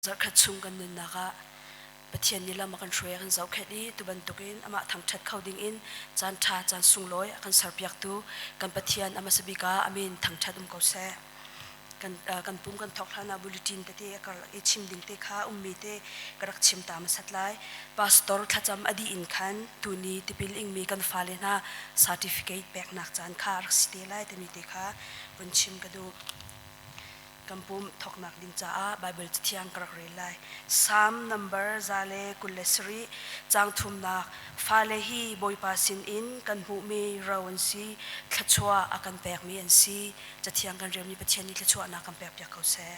Zarhkhat chung kan nunnak ah Pathian nih lam a kan hruai a kan zohkhenh i tu bantukin amah thangṭhat kho dingin caan ṭha caan sunglawi a kan serpiaktu kan Pathian a hmasa bik ah a min thangṭhat um ko seh. Kan, kan pum kan thawk hlan ah bulletin tete a karlak i chim ding te kha ummi te ka rak chim ta hmasat lai. Pastor thlacam a dih in khan tuni tipil ingmi kan fale hna certificate peknak caan kha a rak si te lai timi te kha vun chim ka duh. Kan pum thawknak ding caah Baibal Cathiang ka rak rel lai. Salm number 127 caang thumnak Fale hi Bawipa sinin kan hmuhmi ro an si, thluachuah a kan pekmi an si. Cathiang kan relmi Pathian nih thluachuahnak kan pekpiak ko seh.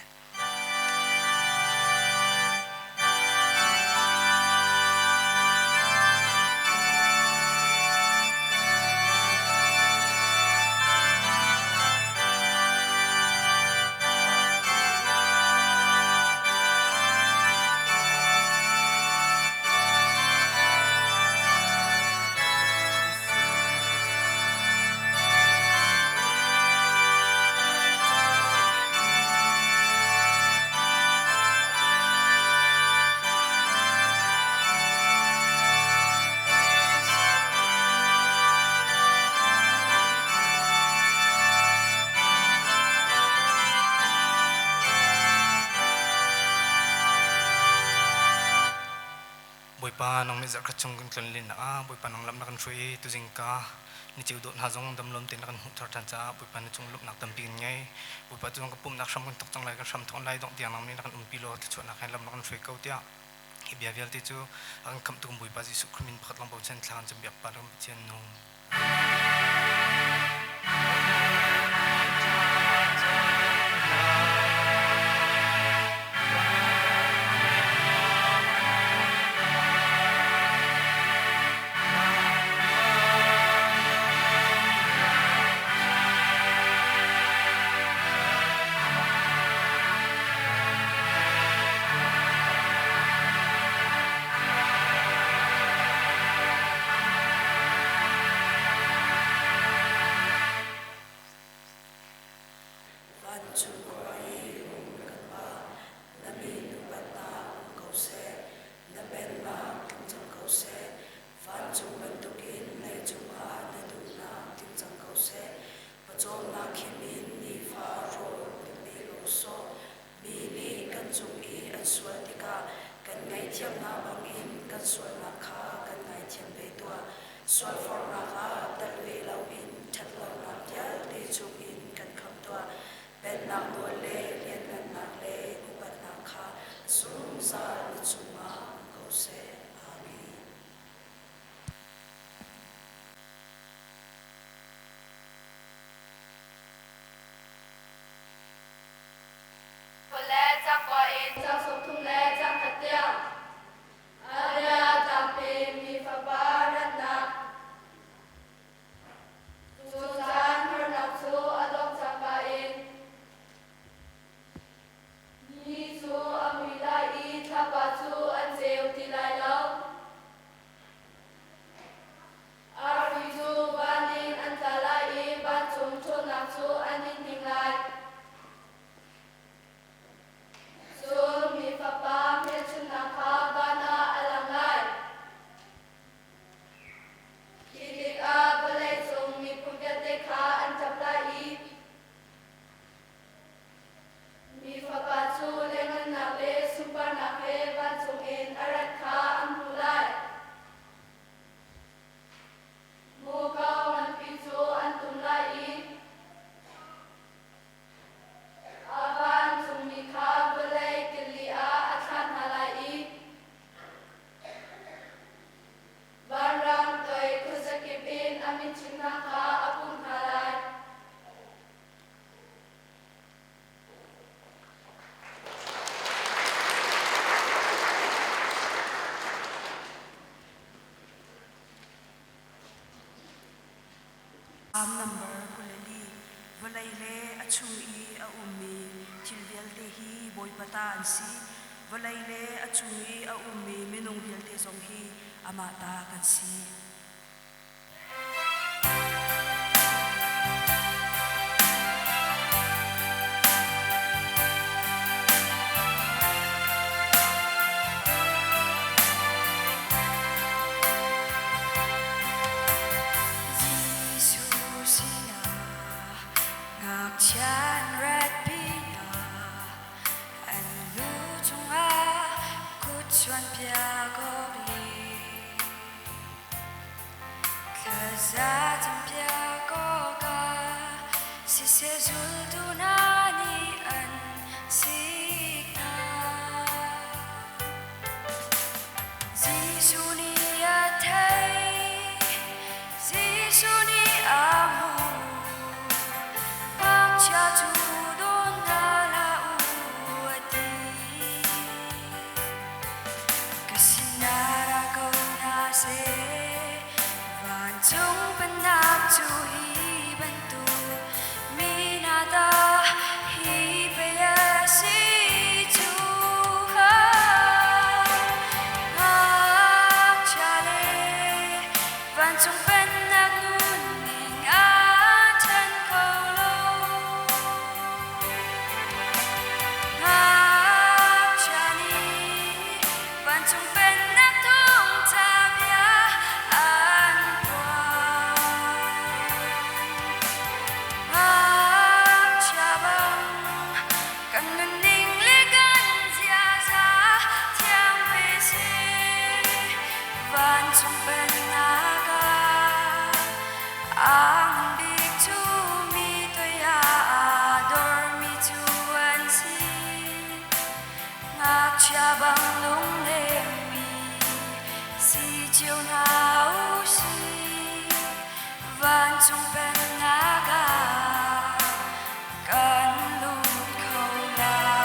Bawipa nang nih zarhkhat chung kan tlonlen ah Bawipa nang lam na kan hruai i tuzing ka ni ceu dawt hna zong damlawm tein na kan hmuh thar ṭhan caah Bawipa na cung lawmhnak tampi kan ngei. Bawipa tu ka pumhnak hram kan thawk cang lai, kan hram thawk lai dongh tiang nang nih na kan umpi law thluachuahnak he lam na kan hruai ko tiah hi bia vialte cu a kan khamhtu kan Bawipa Jesuh Khrih min pakhat lawng bochan thla kan cam biak pa kan Pathian nung. Vancung khua i um kan Pa, na min upatnak um ko seh, na pennak tlung cang ko seh, Vancung bantukin leicung ah na duhnak tling cang ko seh. Pawcawmnak khim in nifa rawl kan pe ko sawh. Mi nih kan cung i an sual tikah kan ngaihthiamnak bangin kan sualnak kha kan ngaithiam ve tuah. Sualforhnak ah tel ve loin ṭhatlonak vialte chungin kan khamh tuah. Pennak nawl le lianhngannak le upatnak kha zungzal na cungah um ko seh. Amen. Le cangkua in cang 30 le cang khat tiang. Aria tlangpi mi fapa ratnak. Cu caan harnak cu a dongh cangka in Ni cu a mui lai i thlapa cu an ceu ti lai lo. Arfi cu van in an tla lai i vancung ṭhawnnak cu an in hning lai. Cun Mi Fapa hmelchunhnak kha van ah a lang lai. Khi tikah vawleicung miphun vialte kha an ṭap lai i Mi Fapa cu lianhngannak le sunparnak he vancung in a rat kha an hmuh lai. Muko nganpi cu an tum lai i a vancungmi kha vawlei kili ah a thlah hna lai i Vanram toi khuazakip in a mitthing hna kha a pumh hna lai. Psalm number 24 Vawlei le a chung i a ummi thil vialte hi Bawipa ta an si. Vawlei le a chung i a ummi minung vialte zong hi amah ta kan si. Ngakchia an ratpi hna, an lu cungah kut chuanpiak awk le thlaza campiak awkah siseh zultu hna nih an sik hna. Jesuh nih a theih, Jesuh nih a hmuh, ngakchia cu dawn hna hlah u a ti. Ka sinah ra ko hna seh, vancung pennak cu hi bantuk mi hna ta hi pei a si cu. Ngakchia le vancung pennak nunning aa ṭhen kho lo. Ngakchia nih vancung pennak thawngṭha bia an phuan. Ngakchia bang kan nunning le kan ziaza thiang ve seh. Vancung pennak ah aa ngan bik cu mi toi ah aa dormi cu an si. Ngakchia bang lungnemmi si cio hna u sih. Vancung pennak ah kan lut kho lai.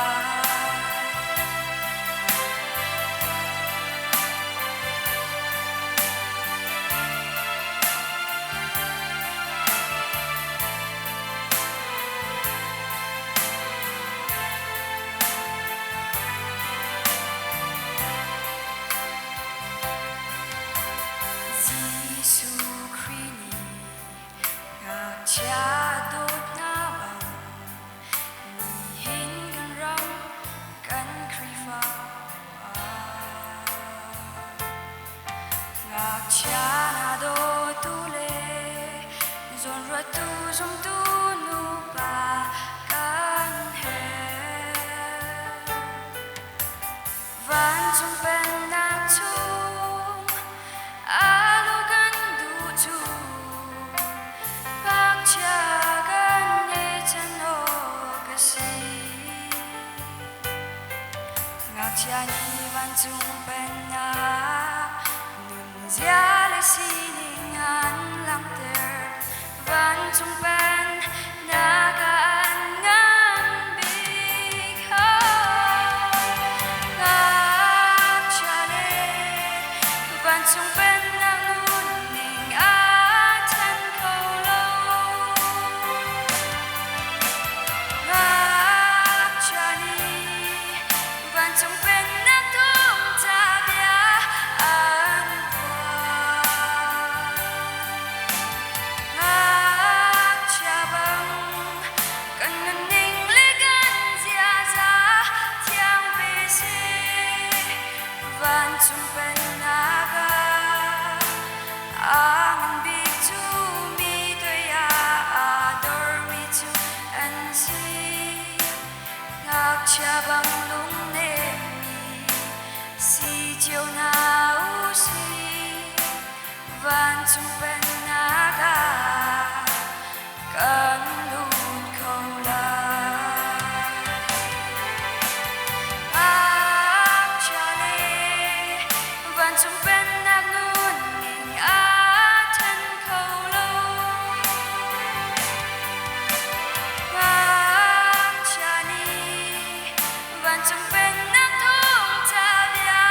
Jesuh Khrih nih ngakchia dawt hna bang nihin kan ram kan Khrihfa ah ngakchia hna dawtu le zawnruattu zumtu nupa kan herh. Vancung pennak chung alu kan duh cu ngakchia kan i can awk a si. Ngakchia nih vancung pennak nunzia le sining an langhter. Vancung pennak ah an ngan bik. Ngakchia le vancung pennak nunning aa ṭhen kho lo. Ngakchia nih vancung pennak thawngṭha bia an phuan. Ngakchia bang kan nunning le kan ziaza thiang ve seh. Vancung pennak ah aa ngan bik cu mi toi ah aa dormi cu an si. Ngakchia bang lungnemmi si cio hna u sih. Vancung pennak ah kan lut kho lai. Ngakchia le vancung pennak nunning aa ṭhen kho lo. Ngakchia nih vancung pennak thawngṭha bia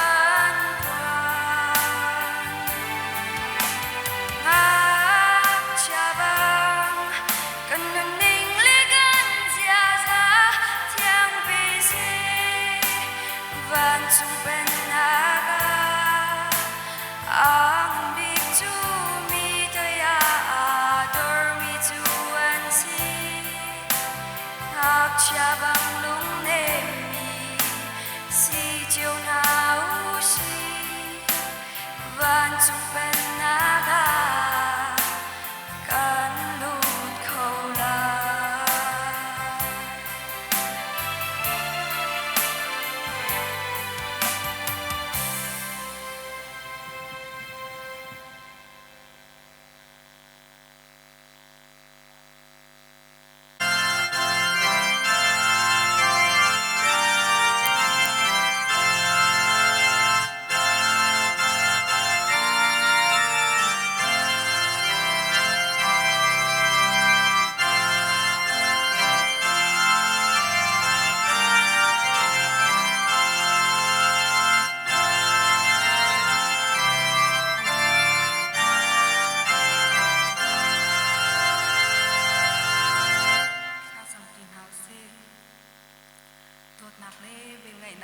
an phuan. Ngakchia bang kan nunning le kan ziaza thiang ve seh. Vancung pennak ah aa ngan bik cu mi toi ah aa dormi cu an si. Ngakchia bang lungnemmi si cio hna u sih. Vancung pennak ah kan lut kho lai.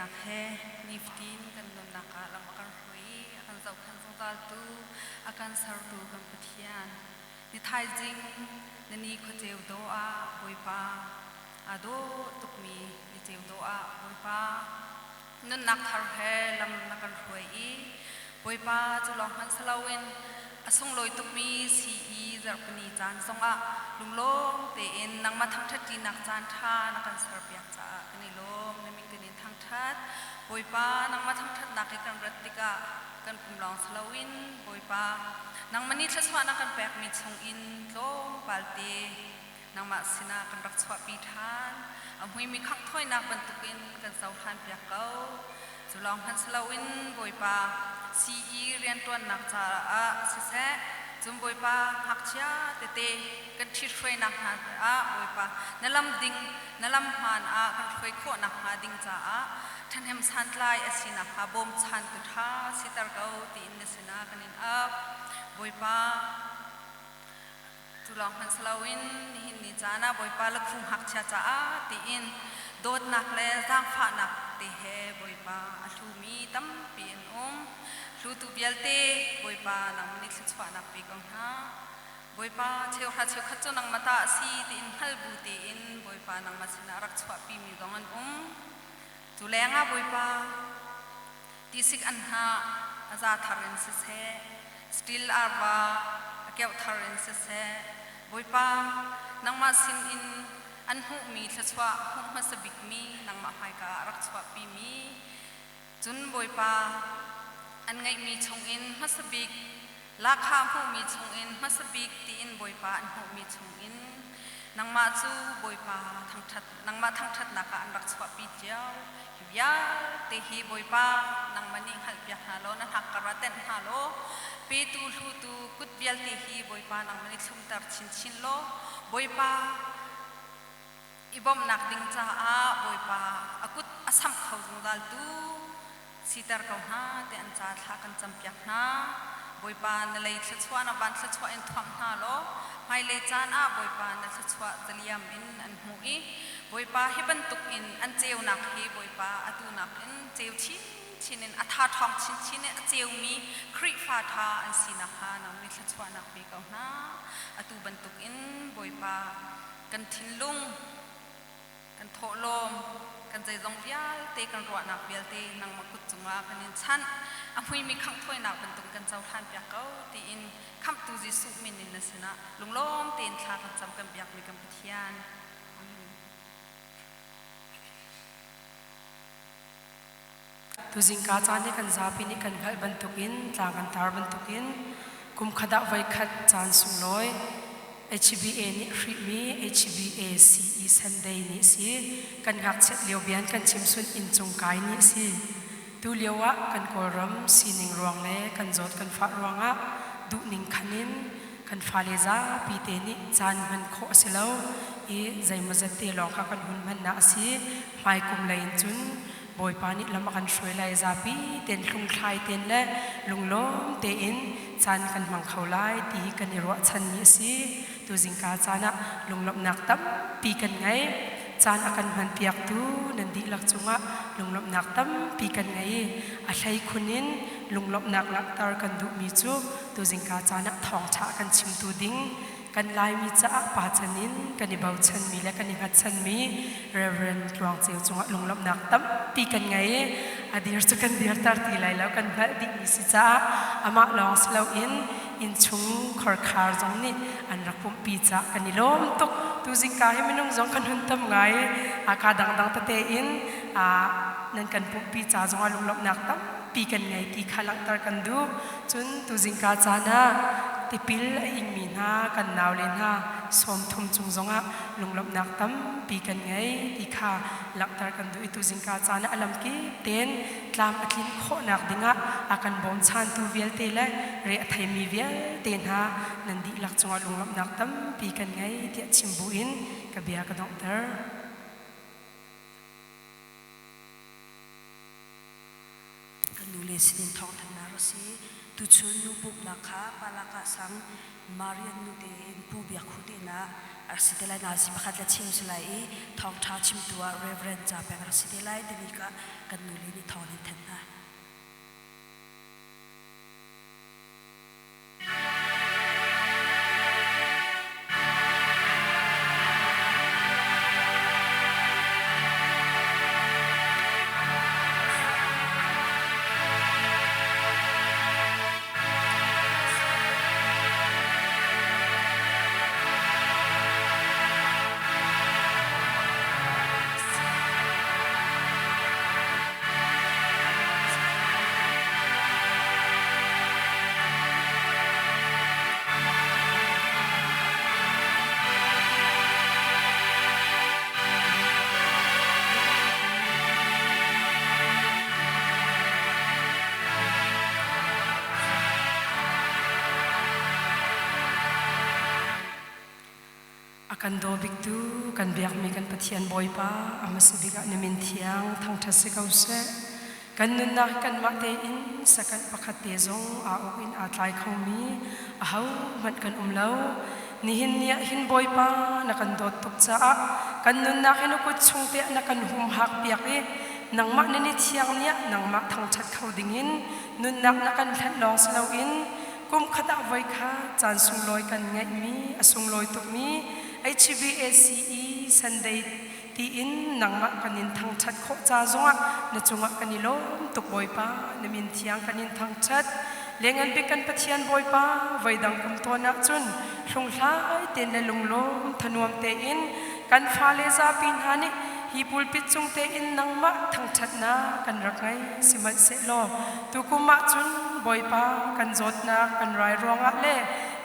Daihnak he nifatin kan nunnak ah lam a kan hruai i a kan zohkhenh zungzaltu, a kan sertu kan Pathian. Ni thaizing na ni khuaceu dawh ah Bawipa aa dawh tukmi ni ceu dawh ah Bawipa nunnak thar he lam na kan hruai i Bawipa cu lawng hmanh si loin a sunglawi tukmi sii zarhpini caan zongah lunglawm tein nangmah thangṭhatṭinak caan ṭha na kan serpiak caah kan i lawm. Na min kan in thangṭhat. Bawipa, nangmah thangṭhatnak i kan rat tikah kan pum lawng si loin Bawipa, nangmah nih thluachuah na kan pekmi chungin tlawmpal te nangmah sinah kan rak chuahpi ṭhan. A hmuimi khangh thawinak bantukin kan cohlanpiak ko. Cu lawng hmanh si loin Bawipa, sii rianṭuannak caah siseh, cun Bawipa ngakchia tete kan ṭhithruainak hna ah Bawipa na lam ding na lam hmaan ah kan hruai khawh nakhnga ding caah ṭhahnem santlai a si nakhnga bawmchantu ṭha siter ko tiin na sinah kan in ap. Bawipa, Cu lawng hmanh si loin nihin ni caan ah Bawipa lakhu ngakchia caah tiin dawtnak le zaangfahnak te he Bawipa a hlumi tampi an um. Hlutu vialte Bawipa nangmah nih thluachuahnak pe ko hna. Bawipa cheuhra cheukhat cu nangmah ta a si tiin hngal bu tein Bawipa nangmah sinah rak chuahpimi zong an um. Cu lengah Bawipa tisik an hnah a za thar in siseh, steel arva a keuh thar in siseh, Bawipa nangmah sin in an hmuhmi thluachuah hmuh hmasa bikmi nangmah hmaika ah rak chuahpimi cun Bawipa an ngeihmi chungin hmasa bik lahkhah hmuhmi chungin hmasa bik tiin Bawipa an hmuhmi chungin nangmah cu Bawipa thangṭhat nangmah thangṭhatnak ah an rak chuahpi cio. Hi vialte hi Bawipa nangmah nih hngalhpiak hna law na hnakkar ah tenh hna law petu hlutu kut vialte hi Bawipa nangmah nih thlumter chinchin law Bawipa i bawmhnak ding caah Bawipa a kut a samh kho zungzaltu siter ko hna tiah an ca thla kan campiak hna. Bawipa na lei thluachuah na van thluachuah in thuamh hna law hmailei caan ah Bawipa na thluachuah zaliam in an hmuh i Bawipa hi bantuk in an ceunak hi Bawipa atu nakin ceu chinchin in a tha ṭhawng chinchin in a ceumi Khrihfa ṭha an si nakhnga nang nih thluachuahnak pe ko hna. Atu bantuk in Bawipa kan thinlung kan thawhlawm kan zeizong vialte kan ruahnak vialte nangmah kut cungah kan in chanh a hmuimi khanghthawinak bantuk kan cohlan piak ko tiin khamhtu Jesuh min in na sinah lunglawm tein thla kan cam kan biakmi kan Pathian. Amen. Tuzingka caan hi kan zapi nih kan hngalh bantukin tlang kan tar bantukin kum khat ah voikhat caan sunglawi HBA nih hrihmi HBA CE Sunday ni si kan ngakchiat lio bian kan chim sun inn cung kai ni si tu lio ah kan Kawlram sining ruang le kan zawt kan fah ruangah duhning khan in kan fale zapi te nih caan hman khawh a si lo i zeimawzat te lawng kha kan hun hmannak a si hmaikum lei in cun Bawipa nih lam a kan hruai lai zapi tein hlungthlai tein le lunglawm tein caan kan hmang kho lai ti hi kan i ruahchanmi a si. Tuzingka caan ah lunglawmhnak tampi kan ngei. Caan a kan hmanpiaktu nan dihlak cungah lunglawmhnak tampi kan ngei i a hleikhun in lunglawmhnak langhter kan duhmi cu tuzingka caan ah thawngṭha a kan chimtu ding kan Laimi caah pa chan in kan i bochanmi le kan i hngatchanmi Reverend Tluang Ceu cungah lunglawmhnak tampi kan ngei i a dir cu kan dirter ti lai lo kan hngalh dihmi si caah amah lawng si loin innchung khorkhar zong nih an rak pumhpi caah kan i lawm tuk. Tuzingka hi minung zong kan hun tam ngai i kaa dangdang tete in nan kan pumhpi ca zongah lunglawmhnak tampi kan ngei ti kha langhter kan duh. Cun tuzingka caan ah tipil a ingmi hna kan naule hna 30 cung zongah lunglawmhnak tampi kan ngei ti kha langhter kan duh i tuzingka caan ah a lamkip tein tlam a tlin khawhnak dingah a kan bawmchantu vialte le re a theimi vialte hna nan dihlak cungah lunglawmhnak tampi kan ngei tiah chim buin ka bia ka donghter. Kan nule sinin thawngthannak a si. Tuchun nu pumhnak kha Palaka sang Marian nu tein Pu Biak Hu te inn ah a rak si te lai. Nazi pakhat le chim si lai i thawngṭha chimtu ah Reverend Ca Peng a rak si te lai timi kha kan nule nih thawng an thanh hna. A kan daw biktu kan biakmi kan Pathian Bawipa a hmasa bik ah na min thiang thangṭhat si ko seh. Kan nunnak kanmah tein second pakhat te zong aa uk in aa tlai khomi ahohmanh kan um lo. Nihin ni ah hin Bawipa na kan dawt tuk caah kan nunnak hi na kut chung te ah na kan humhak piak i nangmah na ni thiang ni ah nangmah thangṭhat kho dingin nunnak na kan hlanh lawng si loin kum khat ah voi kha caan sunglawi kan ngeihmi a sunglawi tukmi HBACE Sunday tiin nangmah kan in thangṭhat khawh ca zongah na cungah kan i lawm tuk Bawipa na min thiang kan in thangṭhat lengan bik kan Pathian Bawipa voidang kum tawn ahcun hlunghlai tein le lunglawm thanuam tein kan fale zapi hna nih hi pulpit cung tein nangmah thangṭhatnak kan rak ngei sihmanhsehlaw tukum ahcun Bawipa kan zawtnak kan rai ruangah le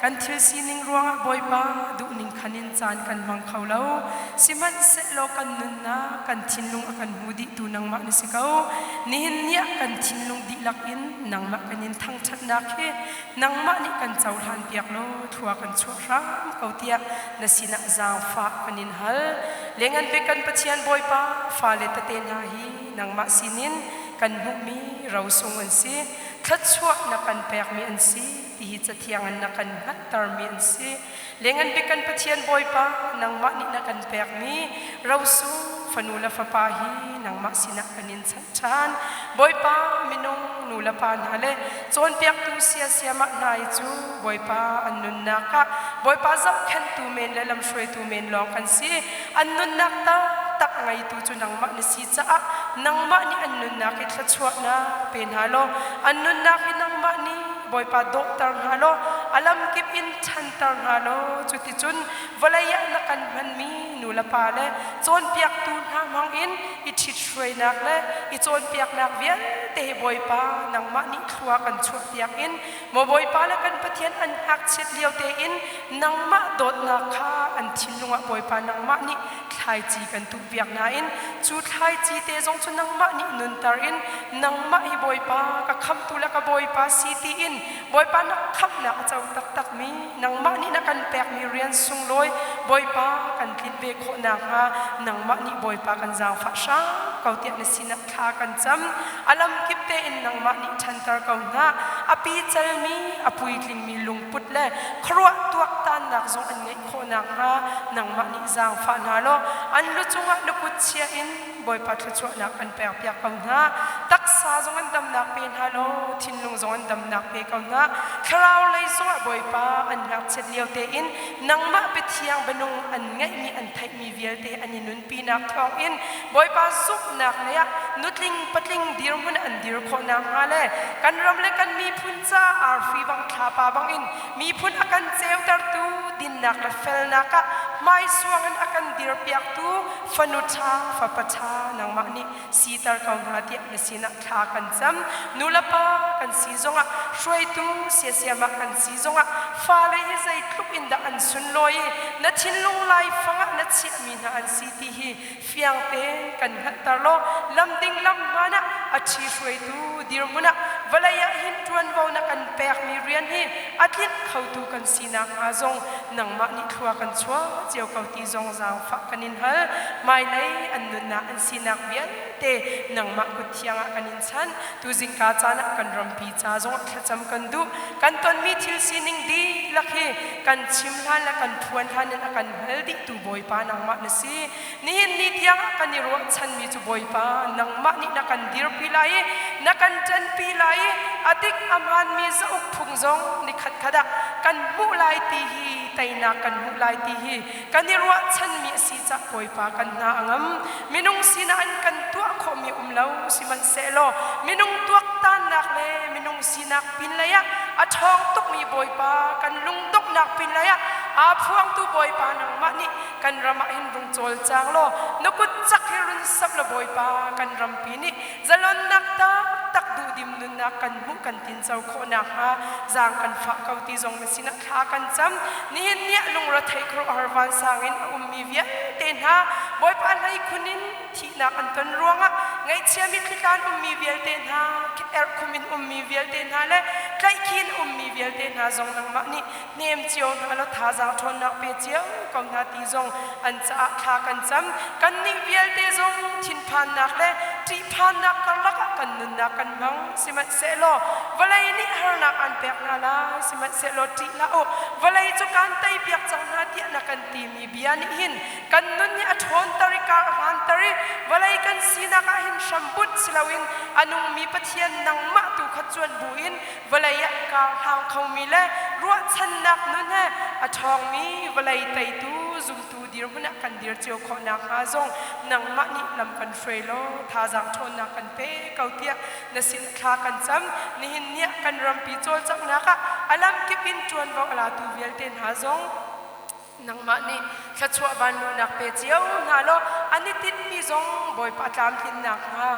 Kan thil sining ruangah Bawipa duhning khan in caan kan hmang kho lo. Sihmanhsehlaw kan nunnak, kan thinlung a kan hmu dihtu nangmah na si ko. Nihin ni ah kan thinlung dihlak in nangmah kan in thangṭhatnak hi nangmah nih kan cohlan piak law thlua kan chuah hram ko tiah na sinah zaangfah kan in hal. Lengan bik kan Pathian Bawipa fale tete hna hi nangmah sinin kan hmuhmi rosung an si. Thluachuah na kan pekmi an si. Hihi cathiang in na kan hngalhtermi an si. Lengan bik kan Pathian Bawipa, nangmah nih na kan pekmi rosung fanu le fapa hi nangmah sinah kan in chanh ṭhan. Bawipa, minung nu le pa hna le cawnpiaktu siasiamah hna hi cu Bawipa an nunnak ah Bawipa zohkhenhtu men le lamhruaitu men lawng kan si. An nunnak taktak ngeitu cu nangmah na si caah nangmah nih an nunnak hi thluachuahnak pe hna law an nunnak hi nangmah nih Bawipa dawhter hna law a lamkip in ṭhanter hna law cuticun vawlei ah na kan hmanmi nu le pa le cawnpiaktu hna hmangin i ṭhithruainak le i cawnpiaknak vialte hi Bawipa nangmah nih thlua kan chuahpiak in maw Bawipa le kan Pathian an ngakchiat lio tein nangmah dawtnak kha an thinlung ah Bawipa nangmah nih thlaici kan tuhpiak nain cu thlaici te zong cu nangmah nih nunter in nangmah hi Bawipa ka khamhtu le ka Bawipa si tiin Bawipa na khamhnak a co taktakmi nangmah nih na kan pekmi rian sunglawi Bawipa kan tlinh ve khawh nakhnga nangmah nih Bawipa kan zaangfah hram ko tiah na sinah thla kan cam. A lamkip tein nangmah nih ṭhanter ko hna. A picalmi, a puitlingmi lungput le khuaruah tuaktannak zong an ngeih khawh nakhnga nangmah nih zaangfah hna law an lu cungah na kut chia in Bawipa thluachuahnak kan pekpiak ko hna. Taksa zong an damnak pe hna law thinlung zong an damnak pe ko hna. Thlarau lei zongah Bawipa an ngakchiat lio tein nangmah biathiang bianung an ngeihmi an theihmi vialte an i nunpinak thawngin Bawipa zumhnak lei ah nutling patling dirhmun an dir khawh nakhnga le kan ram le kan miphun ca arfi bang thlapa bangin miphun a kan ceutertu dinnak le felnak ah hmaisuang in a kan dirpiaktu fanu ṭha fapa ṭha nangmah nih siter ko hna tiah na sinah thla kan cam. Nulepa kan si zongah hruaitu siasiamah kan si zongah fale hi zeitluk in dah an sunlawi i na thinlung laifang ah na chiahmi hna an si ti hi fiang tein kan hngalhter law lamding lam hmaan ah a ṭhi hruaitu dirhmun ah Vawlei ah hin ṭuanvo na kan pekmi rian hi a tlinh khotu kan sinak hnga zong nangmah nih thlua kan chuah cio ko ti zong zaangfah kan in hal. Hmailei an nunnak an sinak vialte nangmah kut thiang ah kan in chanh. Tuzingka caan ah kan rampi ca zongah thlacam kan duh. Kan tonmi thil sining dihlak hi kan chim hlan le kan phuan hlan in a kan hngal dihtu Bawipa nangmah na si. Nihin ni tiang ah kan i ruahchanmi cu Bawipa nangmah nih na kan dirpi lai i na kan ṭanpi lai i a dik a hmaanmi zauk phung zong nikhat khat ah kan hmuh lai ti hi teinak kan hmuh lai ti hi kan i ruahchanmi a si cah Bawipa kan hna a ngam. Minung sinah an kan tuah khawhmi um lo sihmanhsehlaw minung tuaktannak le minung sinak pinlei ah a ṭhawng tukmi Bawipa kan lungdonghnak pinlei ah aa phuangtu Bawipa nangmah nih kan ram ah hin rung cawlcang law na kut cak hi run sap law Bawipa kan rampi nih zalonnak taktak duhdim nunnak kan hmuh kan tinco khawh nakhnga zaang kan fah ko ti zong na sinah thla kan cam. Nihin ni ah lungrethei khuaruahhar vansang in a ummi vialte hna Bawipa hleikhun in thihnak an ton ruangah ngaihchiami thlitlan ummi vialte hna erhkhum in ummi vialte hna le tlaihkhi in ummi vialte hna zong nangmah nih hnem cio hna law thazaang ṭhawnnak pe cio ko hna ti zong an caah thla kan cam. Kannih vialte zong thinphannak le ṭihphannak karlak ah kan nunnak kan hmang. Sihmanhsehlaw vawlei nih harnak aan pek hna lai, sihmanhsehlaw ṭih hlah u, vawlei cu kaan teipiak cang hna tiah na kan timi bia nih hin kan nun hi a ṭhawnter i kar a hlanter i vawlei kan sinak ah hin hrambunh si loin a nungmi Pathian nangmah tu kha cuanh buin vawlei ah kar hlang khomi le ruahchannak nun he a ṭhawngmi vawlei teitu zumtu dirhmun ah kan dir cio khawh nakhnga zong nangmah nih lam kan hruai law thazaang ṭhawnnak kan pe ko tiah na sin thla kan cam. Nihin ni ah kan rampi cawlcanghnak ah a lamkip in ṭuanvo a latu vialte hna zong nangmah nih thluachuah vanluhnak pe cio hna law an i tinhmi zong Bawipa tlamtlin nakhnga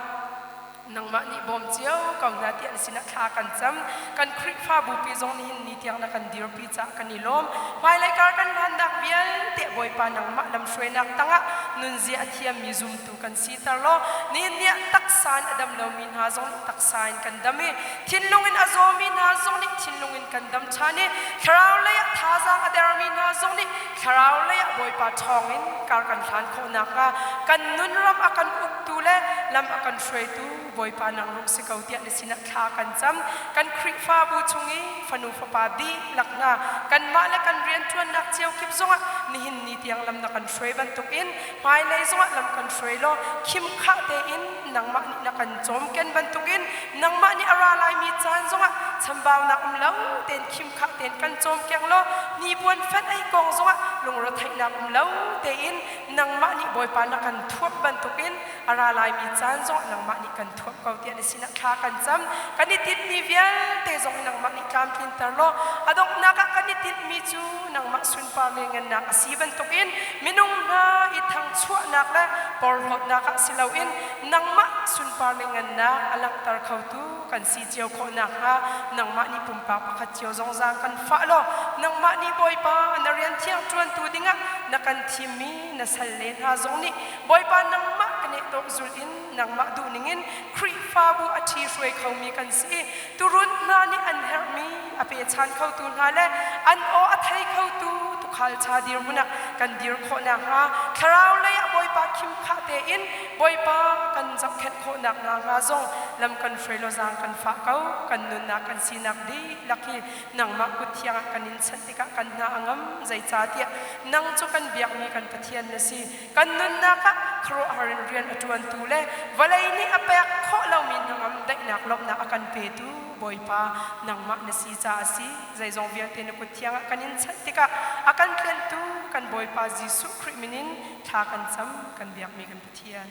nangmah nih bawm cio ko hna tiah na sinah thla kan cam. Kan Khrihfabu pi zong nihin ni tiang na kan dirpi caah kan i lawm. Hmailei kar kan hlannak vialte Bawipa nangmah lamhruainak tangah nunzia a thiammi zumtu kan siter law nihin ni ah taksa in a dam lomi hna zong nih taksa in kan dam i thinlung in a zawmi hna zong nih thinlung in kan dam ṭhan i thlarau lei ah thazaang a dermi hna zong nih thlarau lei ah Bawipa ṭhawng in kar kan hlan khawh nakhnga kan nunram a kan uktu le lam a kan hruaitu Bawipa nang rung si ko tiah na sinah thla kan cam. Kan Khrihfabu chung i fanu fapa dihlak hna kanmah le kan rianṭuannak cio kip zongah nihin ni tiang lam na kan hruai bantukin hmailei zongah lam kan hruai law khimkhah tein nangmah nih na kan cawmken bantukin nangmah nih a ra laimi caan zongah chambaunak um lo tein khimkhah tein kan cawmkeng law hnipuan fenh ei kong zongah lungretheihnak um lo tein nangmah nih Bawipa na kan thuamh bantukin a ra laimi caan zongah nangmah nih kan thuamh ko tiah na sinah thla kan cam. Kan i tinhmi vialte zong nangmah nih tlamtlinter law a donghnak ah kan i tinhmi cu nangmah sunpar le ngannak a si bantukin minung hna i thangchuahnak le porhlawtnak ah si loin nangmah sunpar le ngannak a langhter khotu kan si cio khawh nakhnga nangmah nih pumpak pakhat cio zong zaang kan fah law nangmah nih Bawipa na rian thiang ṭuantu dingah na kan thimmi na salle hna zong nih Bawipa nangmah ka neh zul in nangmah duh ningin Khrihfabu a ṭhi hruai khomi kan si. Turun hna nih an herhmi a pechan khotu hna le an aw a thei khotu tuukhal ṭha dirhmun ah kan dir khawh nakhnga thlarau lei ah Bawipa khimkhah tein Bawipa kan zohkhenh khawh nakhnga hnga zong lam kan hruai law zaang kan fah ko. Kan nunnak kan sinak dihlak hi nangmah kut thiang ah kan in chanh tikah kan hna a ngam. Zeicahtiah nang cu kan biakmi kan Pathian na si. Kan nunnak ah khuaruahhar in rian a ṭuantu le vawlei nih a pek khawh lomi hnangam daihnak lawmhnak a kan petu Bawipa nangmah na si caah a si. Zeizong vialte na kut thiang ah kan in chanh tikah a kan tlentu kan Bawipa Jesuh Khrih min in thla kan cam, kan biakmi kan Pathian.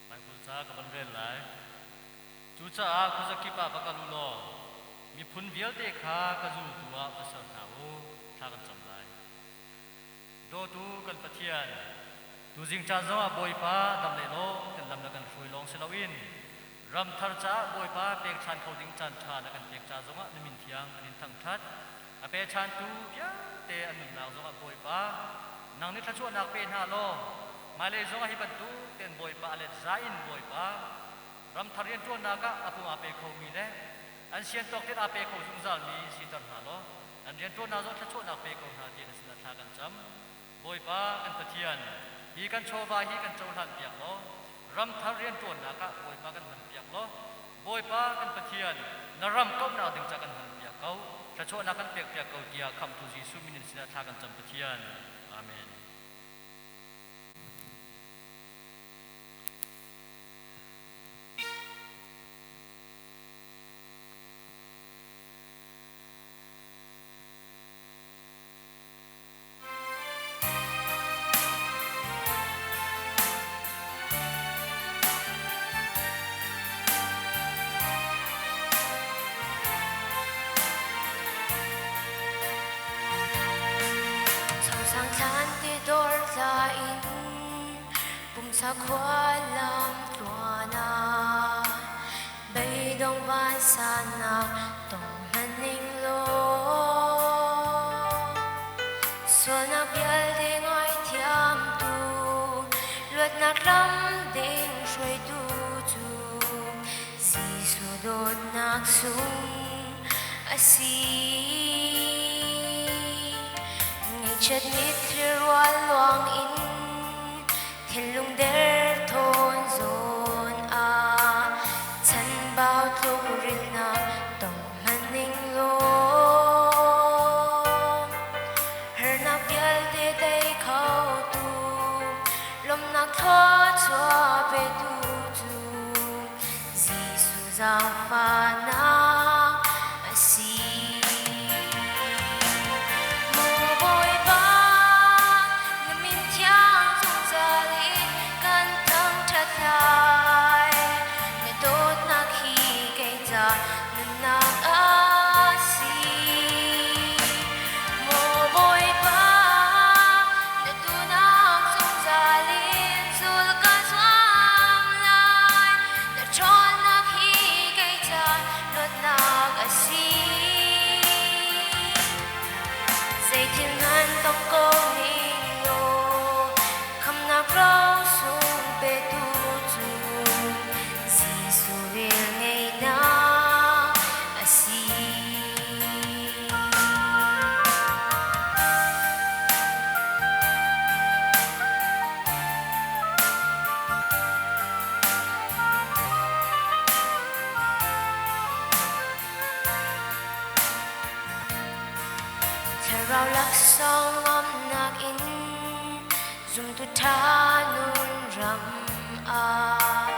Baibal ca ka van rel lai. Cucaah khuazakip ah va kal u law miphun vialte kha ka zultu ah va ser hna u. Thla kan cam lai. Dawtu kan Pathian, tuzing caan zongah Bawipa dam le lawm kan lam le kan hruai lawng si loin Ramthar caah Bawipa pekchan kho ding caan ṭha na kan pek ca zongah na min thiang kan in thangṭhat. A pechantu vialte an nunnak zongah Bawipa nang nih thluachuahnak pe hna law hmailei zongah hi bantuk tein Bawipa a let za in Bawipa ramthar rianṭuannak ah a pum aa pe khomi le an sian tawk tein aa pe kho zungzalmi siter hna law an rianṭuannak zong thluachuahnak pe ko hna ti na sinah thla kan cam. Bawipa kan Pathian, hi kan chawva hi kan cohlan piak law ramthar rianṭuannak ah Bawipa kan hman piak law Bawipa kan Pathian, na ram kauhnak ding ca kan hman piak ko, thluachuahnak kan pek piak ko tiah Khamhtu Jesuh min in sinah thla kan cam Pathian. Amen. Chosang thlan ti dor tla in pumsa khua lam tluan ah beidong vansannak tong hmanning law sualnak vialte ngaithiamtu luatnak lam ding hruaitu cu Jesuh dawtnak sung a si. Ngaihchiat mitthli rual luang in Thinlung derthawn zawn ah chanbau tluk rilnak tong hmanning law harnak vialte tei khotu lawmhnak thluachuah petu cu Jesuh zaangfahnak a si. Maw Bawipa, na min thiang zungzal in kan thangṭhat lai. Na dawtnak hi kei ca nunnak a si. Maw Bawipa, na duhnak zungzal in zul ka zuam lai. Na ṭhawnnak hi kei ca luatnak a si. Zeithil ngan tong ko ning law khamnak rosung petu cu Jesuh velngeihnak a si. Thlarau laksawng lawmhnak in zumtu ṭha nun ram ah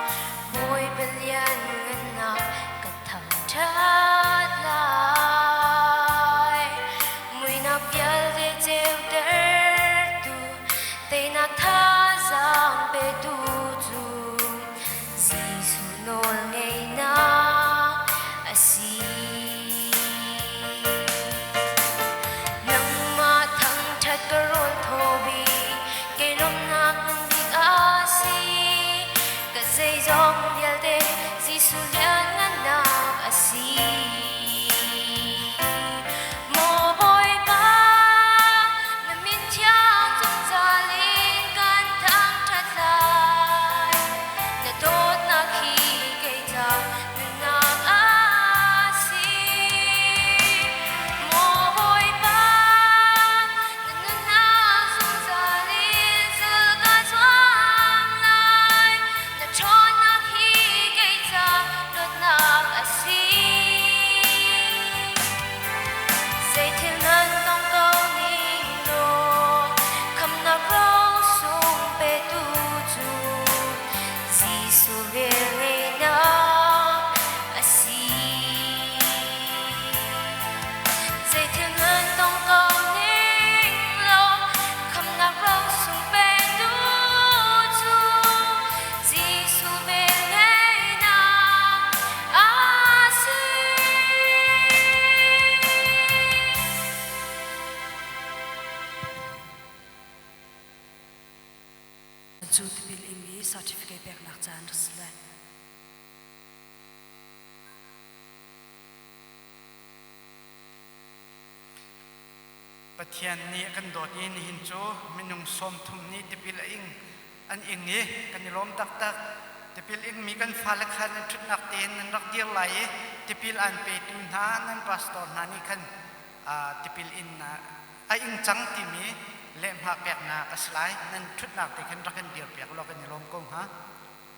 Bawipa lianngannak ka thangṭhat lai. Muihnak vialte ceutertu, teinak thazaang petu cu Jesuh nawlngeihnak a si. Nangmah thangṭhat ka rawl thaw bik, kei lawmhnak ngan bik a si. Ka zeizong vialte Jesuh lianngannak a si. Maw Bawipa, na min thiang zungzal in kan thangṭhat lai. Na dawtnak hi kei ca nunnak a si. Maw Bawipa, na nunnak zungzal in zul ka zuam lai. Na ṭhawnnak hi kei ca dawtnak a si. Zeithil nan tong ko ning law khamnak rosung petu cu Jesuh velngeihnak a si. Zeithil nan tong ko ning law khamnak rosung petu cu Jesuh velngeihnak a si. Cu tipil imi certificate peknak caan rak si lai. Pathian nih a kan dawt i nihin cu minung 30 nih tipil a ing an ing i kan i lawm taktak. Tipil ingmi kan fale kha nan ṭhutnak tein nan rak dir lai i tipil aan petu hna nan pastor hna nih khan tipil in a ing cang timi lehhmah peknak a si lai. Nan ṭhutnak te khan rak kan dir piak law kan i lawm ko hnga.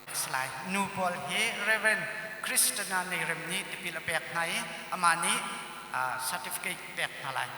A si lai. Nu pawl hi Reverend Christina Neirem nih tipil a pek hna i amah nih certificate pek hna lai.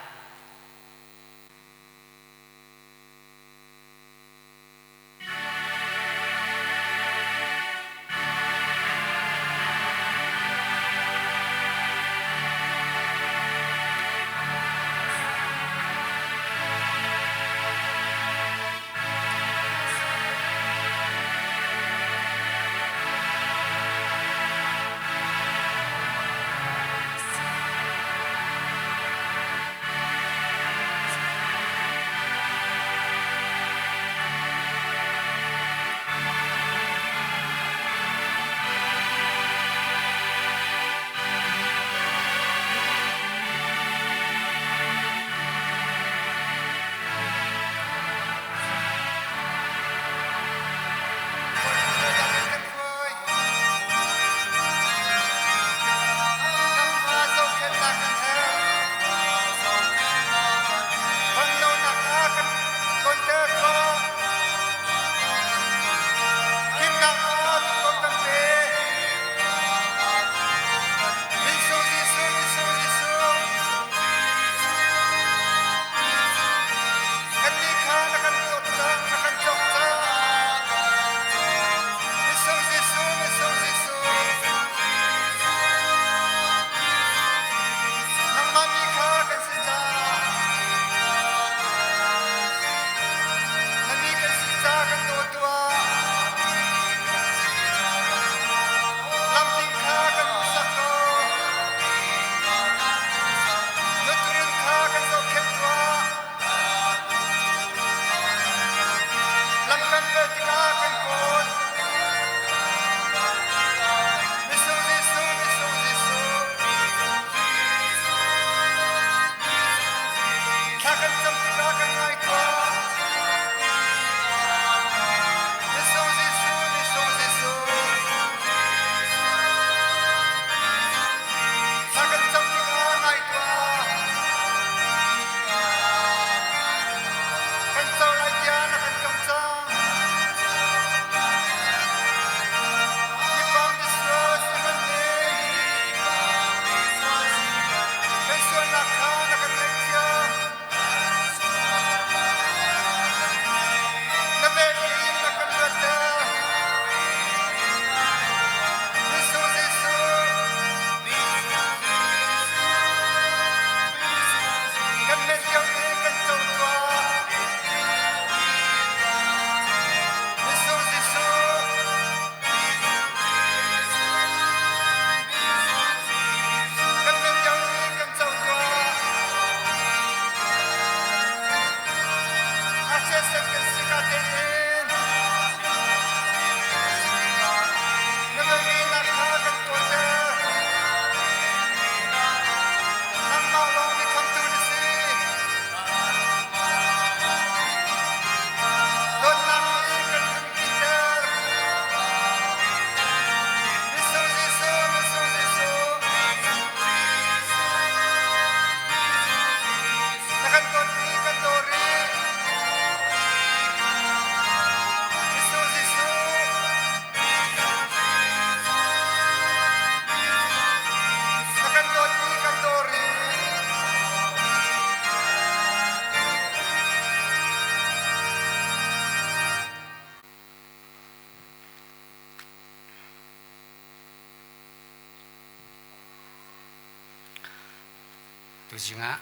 Tuzing ah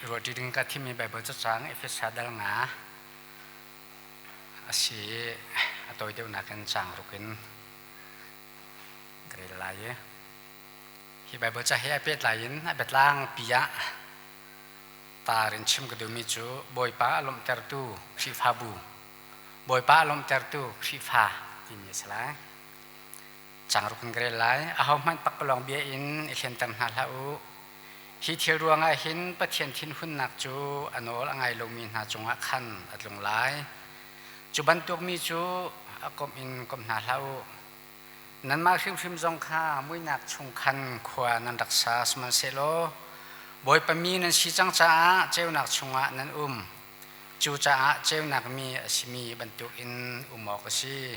ruahṭi ding ka thimmi Baibal cacang Efesa dal nga a si i a tawi deuhnak in caang ruk in ka rel lai i hi Baibal ca he a pehtlai in a biatlang pi ah tar in chim ka duhmi cu Bawipa a lawmhtertu Khrihfabu Bawipa a lawmhtertu Khrihfa timi a si lai. Caang ruk in ka rel lai. Ahohmanh pakpalawng bia in i hlenter hna hlah u. Hi thil ruangah hin Pathian thinhunnak cu a nawl a ngai lomi hna cungah khan a tlung lai. Cu bantuk mi cu a komh in kom hna hlah u. Nanmah hrimhrim zong kha muihnak chung khan khua nan rak sa, sihmanhsehlaw Bawipa mi nan si cang caah ceunak chungah nan um. Cucaah ceunak mi a simi bantukin um awk a si.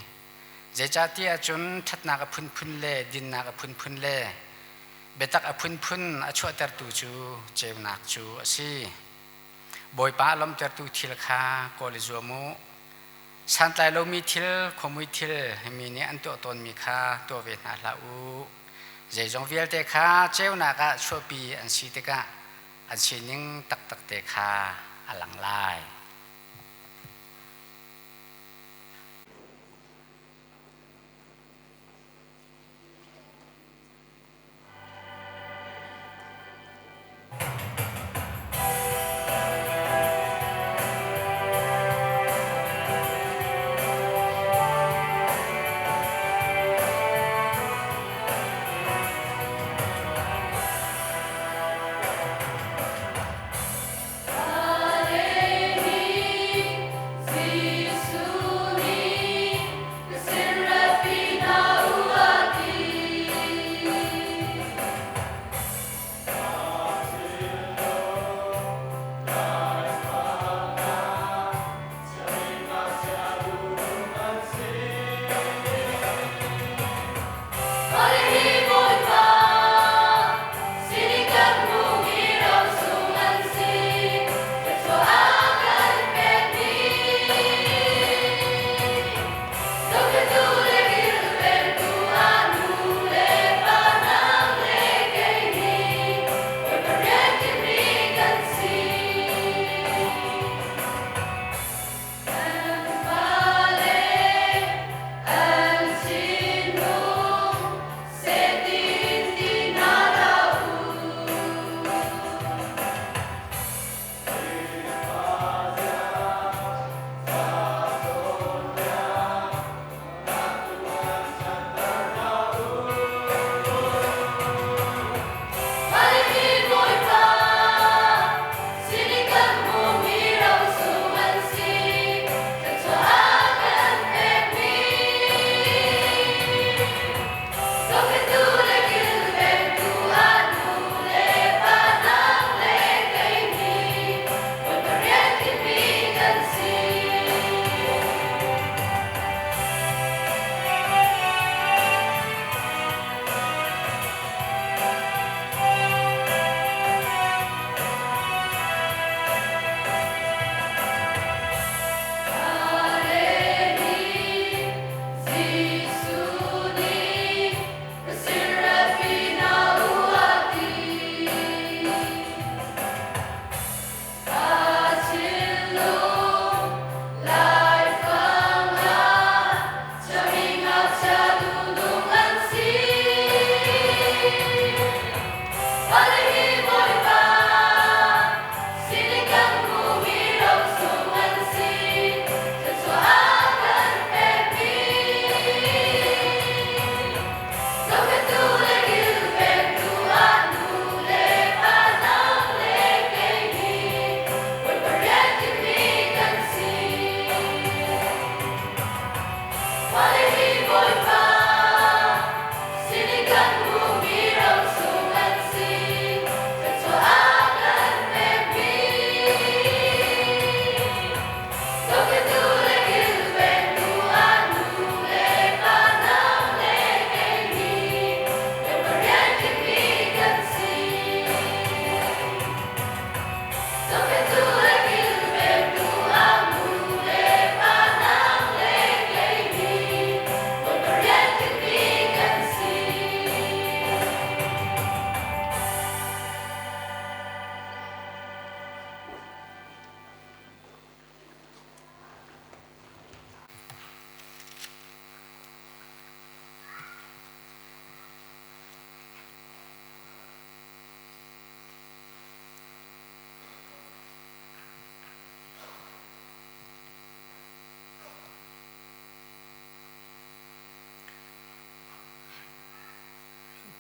Zeicahtiah cun ṭhatnak a phunphun le dinnak a phunphun le biatak a phunphun a chuahtertu cu ceunak cu a si. Bawipa a lawmhtertu thil kha kawl i zuam u. Santlai lomi thil, khuamui thil mi nih an tuah tawnmi kha tuah ve hna hlah u. Zeizong vialte kha ceunak ah chuahpi an si tikah an sining taktak te kha a lang lai.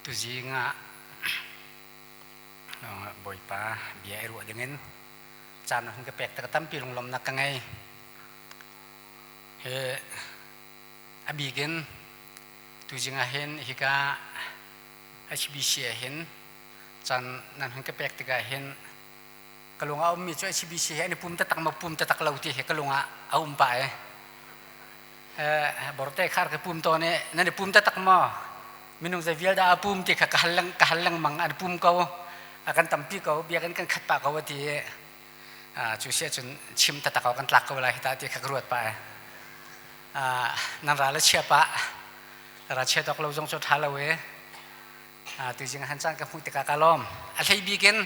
Tuzing ah Bawipa bia i ruah dingin caan hun ka pek tak tampi lunglawmnak ka ngei. Hi a bikin tuzing ah hin hika HBC ah hin caan nan hun ka pek tikah hin ka lung ah a ummi cu HBC hi an i pum taktak maw pum taktak lo ti hi ka lung ah a um pah i borte khar ka pum tawn i nan i pum taktak maw minung zei vial dah a pum ti kha ka hal ka hal lengmang an pum ko a kan tampi ko biakinn kan khat pah ko a ti i cu si ahcun chim taktak ko kan tlak ko lai hi ta ti kha ka ruat pah i nan ral a chia pah ra chia tawk lo zong cu ṭha lo i tuzing han caan ka hmuh tikah ka lawm a hlei bik in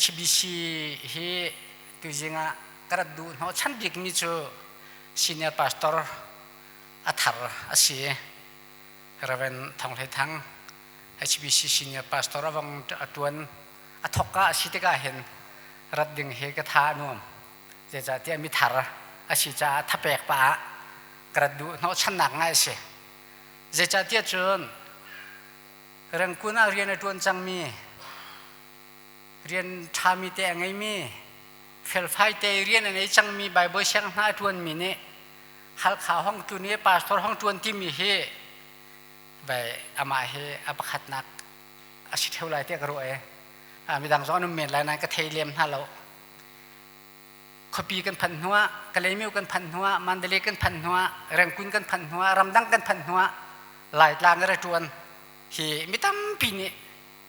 HBC hi tuzing ah ka rat duh hnawh chan bikmi cu senior pastor a thar a si Reverend Thong Hlei Thang HBC senior pastor a vong a tuan a thokka a si tikah hin rat ding hi ka tha a nuam zeicahtiah mi thar a si caah thapek pa ah ka rat duh hnawhchannak ngai a si zeicahtiah cun Rengkun ah rian a ṭuan cangmi, rian ṭhami te a ngeimi, felfai te rian a ngei cangmi Baibal siang hna a ṭuanmi nih Halkha hong tlun i pastor hong ṭuan timi hi bai amah hi a pakhatnak a si ṭheo lai tiah ka ruah i midang zong an um men lai nain ka thei lem hna lo. Khuapi kan phanh hnuah, Kalaymyo kan phanh hnuah, Mandalay kan phanh hnuah, Rengkun kan phanh hnuah, ramdang kan phanh hnuah Laitlang ra ṭuan hi mi tampi nih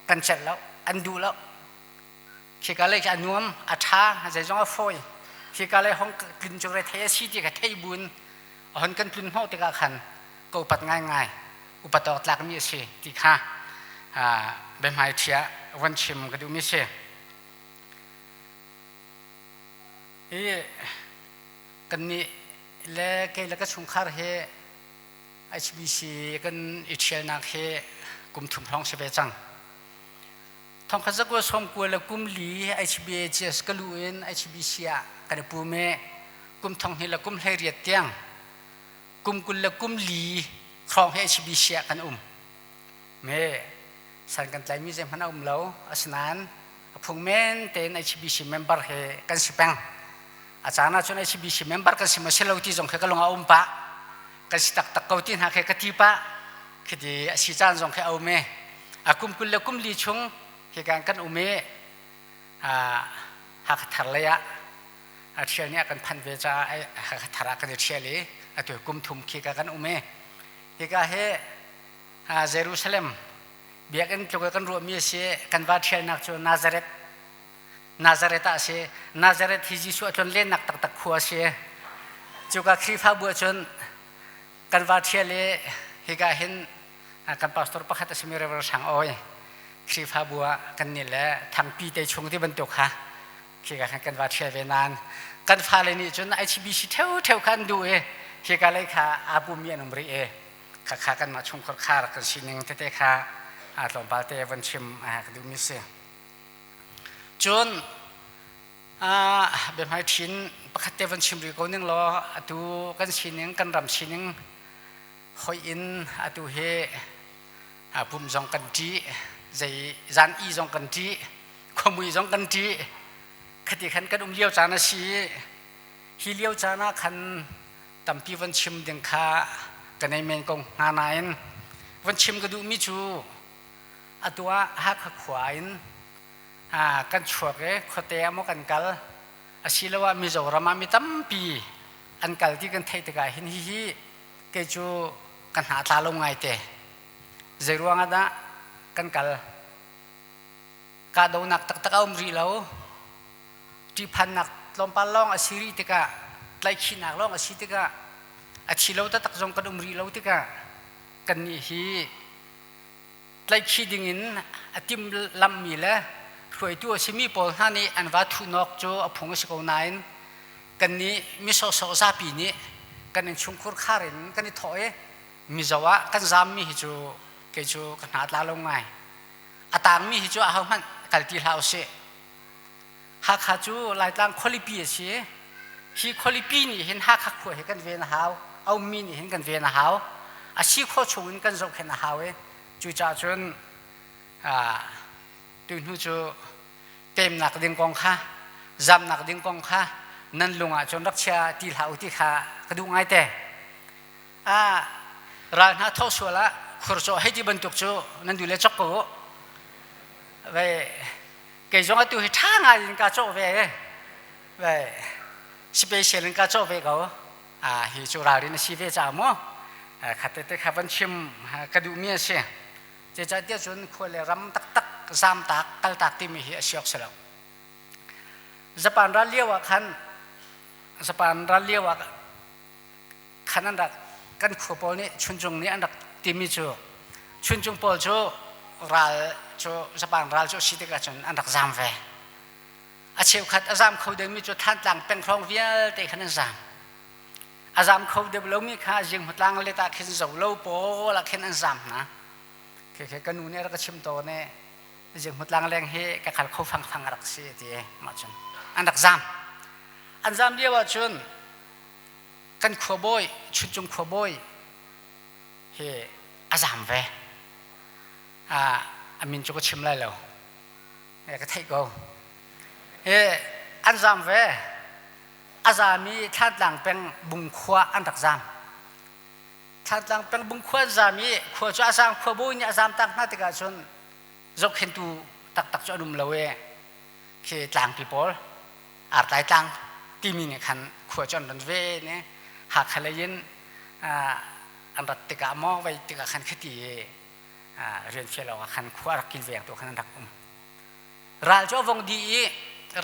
kan celh lo, an duh lo. Khika lei khi a nuam, a ṭha, zeizong a fawi. Khika lei hong tlun cu rethei a si ti kha thei buin a hon kan tlun hnawh tikah khan ka upat ngaingai, upat awk tlakmi a si ti kha biahmai ṭhi ah von chim ka duhmi a si. Hi kannih le kei le ka chungkhar hi HBC kan i ṭhialnak hi kum thum hrawng si ve cang. Thongkhat zakua sawm kua le kum li HBACS ka luh in HBC ah kan i pum i kum thong hnih le kum 18 tiang kum 20 le kum li hrawng hi HBC ah kan um. Me san kan tlaimi zeihmanh a um lo. Asinain a phung men tein HBC member he kan si peng. A caan ahcun HBC member kan si maw si lo ti zong khi ka lung a um pah. Kan si taktak ko ti hna khi ka ti pah. Khiti a si caan zong khi a um i a kum 20 le kum li chung hikan kan um i Hakha thar lei ah a ṭhial nih a kan phanh ve caah Hakha thar ah kan i ṭhial i atu kum thum khi ka kan um i hika hi Jerusalem biakinn tluk i kan ruahmi a si kan va ṭhialnak cu Nazareth Nazareth ah a si Nazareth hi Jesuh a tlonlennak taktak khua a si cuka Khrihfabu ahcun kan va ṭhial i hika hin kan pastor pakhat a simi Reverend Sang Awi Khrihfabu ah kan nih le thangpi te chung ti bantuk kha khika khan kan va ṭhial ve nain kan fale nih cun HBC ṭheuṭheu kha an duh i khika lei kha aa pummi an um rih i khakha kanmah chungkhar khar kan sining tete kha tlawmpal te von chim ka duhmi si. Cun biahmai ṭhin pakhat te von chim rih ko ning law atu kan sining kan ram sining hoih in atu hi pum zong kan ṭih zei zan i zong kan ṭih khuamui zong kan ṭih khati khan kan um lio caan a si hi lio caan ah khan tampi von chim ding kha ka nei men ko hnga nain von chim ka duhmi cu atu ah Hakha khua in kan chuak i khuate ah maw kan kal asiloah Mizoram ah mi tampi an kal ti kan theih tikah hin hihi kei cu ka hna tla lo ngai te zei ruang ah dah kan kal kahdohnak taktak a um rih lo ṭihphannak tlawmpal lawng a si rih tikah tlaihkhihnak lawng a si tikah a thi lo taktak zong kan um rih lo tikah kannih hi tlaihkhih dingin a timhlamhmi le hruaitu a simi pawl hna nih an va thuhnawk cu a phung a si ko nain kannih mi sawhsawh zapi nih kan innchungkhur khar in kan i thawh i Mizo ah kan zaammi hi cu kei cu ka hna tla lo ngai a tangmi hi cu ahohmanh kal ti hlah usih Hakha cu Laitlang khualipi a si. Hi khualipi nih hin Hakha khua hi kan ven a hau. A ummi nih hin kan ven a hau. A si khawh chung in kan zohkhenh a hau i cucaah cun. Tu hnu cu pemnak ding kong kha zamnak ding kong kha nan lung ah cun rak chia ti hlah u ti kha ka duh ngai te. A ral hna thawh sual ah khurcawh hei ti bantuk cu nan duh le chok ko u. Ve kei zong atu hi ṭha ngai in ka cawh ve. Ve special in ka cawh ve ko. A hi cu ralrin a si ve ca mu. Khat te kha van chim ka duhmi a si. Zeicahtiah cun khua le ram taktak zamtak kaltak timi hi a si awk si lo. Japan ral lio ah khan Japan ral lio ah khan an rak kan khua pawl nih Chuncung nih an rak timi cu Chuncung pawl cu ral cu Japan ral cu a si tikah cun an rak zam ve. A cheukhat a zam kho dingmi cu Thantlang peng hrawng vialte khan an zam. A zam kho deuh lomi kha Zinghmutlang let ah khin zo lo pawl ah khin an zam hna. Khi khi ka nu nih a rak ka chim tawn i Zinghmutlang leng hi ka khal kho fangfang a rak si a ti mah cun an rak zam. An zam lio ah cun kan khuabawi Chuncung khuabawi hi a zam ve. A min cu ka chim lai lo. Ka theih ko. Hi an zam ve. A zam i Thlantlang peng Bungkhua an rak zam. Thlantlang peng Bungkhua an zam i khua cu a zam khuabawi nih a zam tak hna tikah cun zohkhentu taktak cu an um lo i khi tlangpi pawl artlai tlang timi nih khan khua cu an ran ve ne Hakha lei in an rat tikah maw vei tikah khan khiti i rian fial awk ah khan khua a rak kilveng tu khan an rak um. Ral cu a vong dih i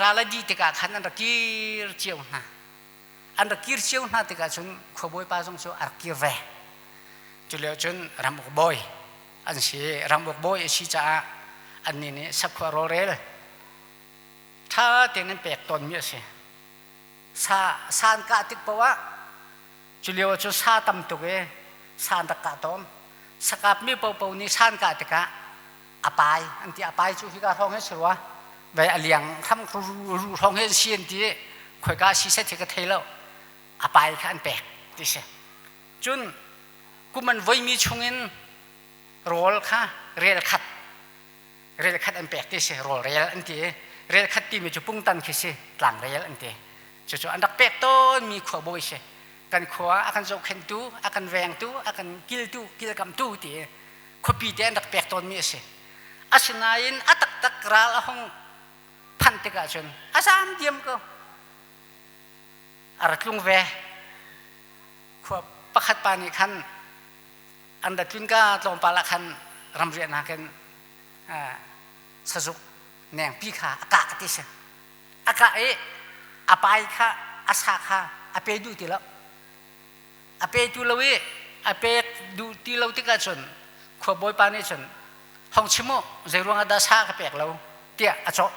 ral a dih tikah khan an rak kir cio hna. An rak kir cio hna tikah cun khuabawi pa zong cu a rak kir ve. Cu lio cun ramuk bawi an si. Ramuk bawi a si caah annih nih sakhua rawlrel ṭha tein an pek tawnmi a si. Sa sa an kah tik paoh ah cu lio ah cun sa tam tuk i sa an rak kah tawn. Sakapmi paohpaoh nih sa an kah tikah a pai an ti a pai cu hika hrawng hi si rua ve a liang hram ru hrawng hi an si an ti khoika si set hi ka thei lo a pai kha an pek ti si cun kum an voimi chungin rawl kha rel khat rel khat an pek ti si rawl rel an ti rel khat timi cu pungtan khi si tlang rel an ti cucu an rak pek tawnmi khua bawi si kan khua a kan zohkhenhtu a kan vengtu a kan kiltu kilkamtu ti khuapi te an rak pek tawnmi a si. Asinain a taktak ral a hung phanh tikah cun a zaam diam ko. A ra tlung ve. Khua pakhat pa nih khan an ra tlun ka tlawmpal ah khan ramriahnak in sazuk nengpi kha a kah ti si. A kah i a pai kha a sa kha a pe duh ti lo. A petu lo i a pek duh ti lo tikah cun khua bawipa nih cun hong chim u zeiruang ah dah sa ka pek lo tiah a cawh.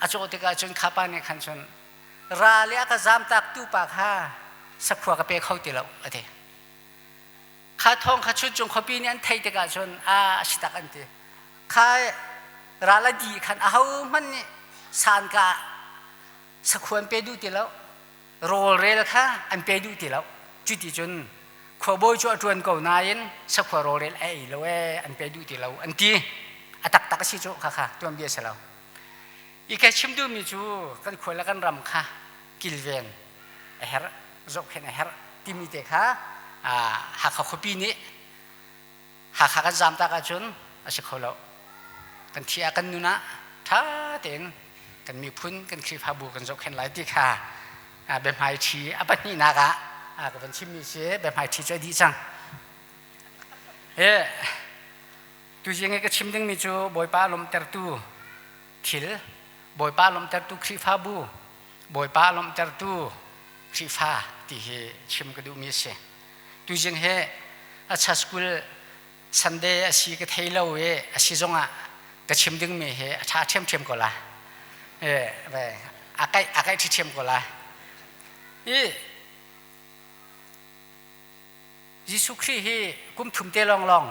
A cawh tikah cun kha pa nih khan cun ral i a ka zamtak tu pa kha sakhua ka pe kho ti lo a ti. Kha thawng kha Chuncung khuapi nih an theih tikah cun a si tak an ti. Kha ral a dih khan ahohmanh nih san ka sakhua an pe duh ti lo. Rawlrel kha an pe duh ti lo. Cuti cun khuabawi cu a ṭuan ko nain sakhua rawlrel a ei lo ee an pe duh ti lo an ti. A taktak a si cu khakha tuanbia si lo. I ka chim duhmi cu kan khua le kan ram kha kilven a herh, zohkhenh a herh timi te kha Hakha khuapi nih Hakha kan zamtak ahcun a si kho lo. Kan thi ah kan nun ah ṭha tein kan miphun kan Khrihfabu kan zohkhenh lai ti kha biahmaiṭhi a pahnihnak ah ka van chimmi si biahmaiṭhi cu a dih cang. Hi tuzing i ka chim dingmi cu Bawipa lawmhtertu thil, Bawipa lawmhtertu Khrihfabu, Bawipa lawmhtertu Khrihfa ti hi chim ka duhmi a si. Tuzing hi a school Sunday a si ka thei lo i a si zongah ka chim dingmi hi a ṭha ṭhiamṭhiam ko la. A kaih a kaih ṭhiṭhiam ko la. I Jesuh Khrih hi kum thum te lawnglawng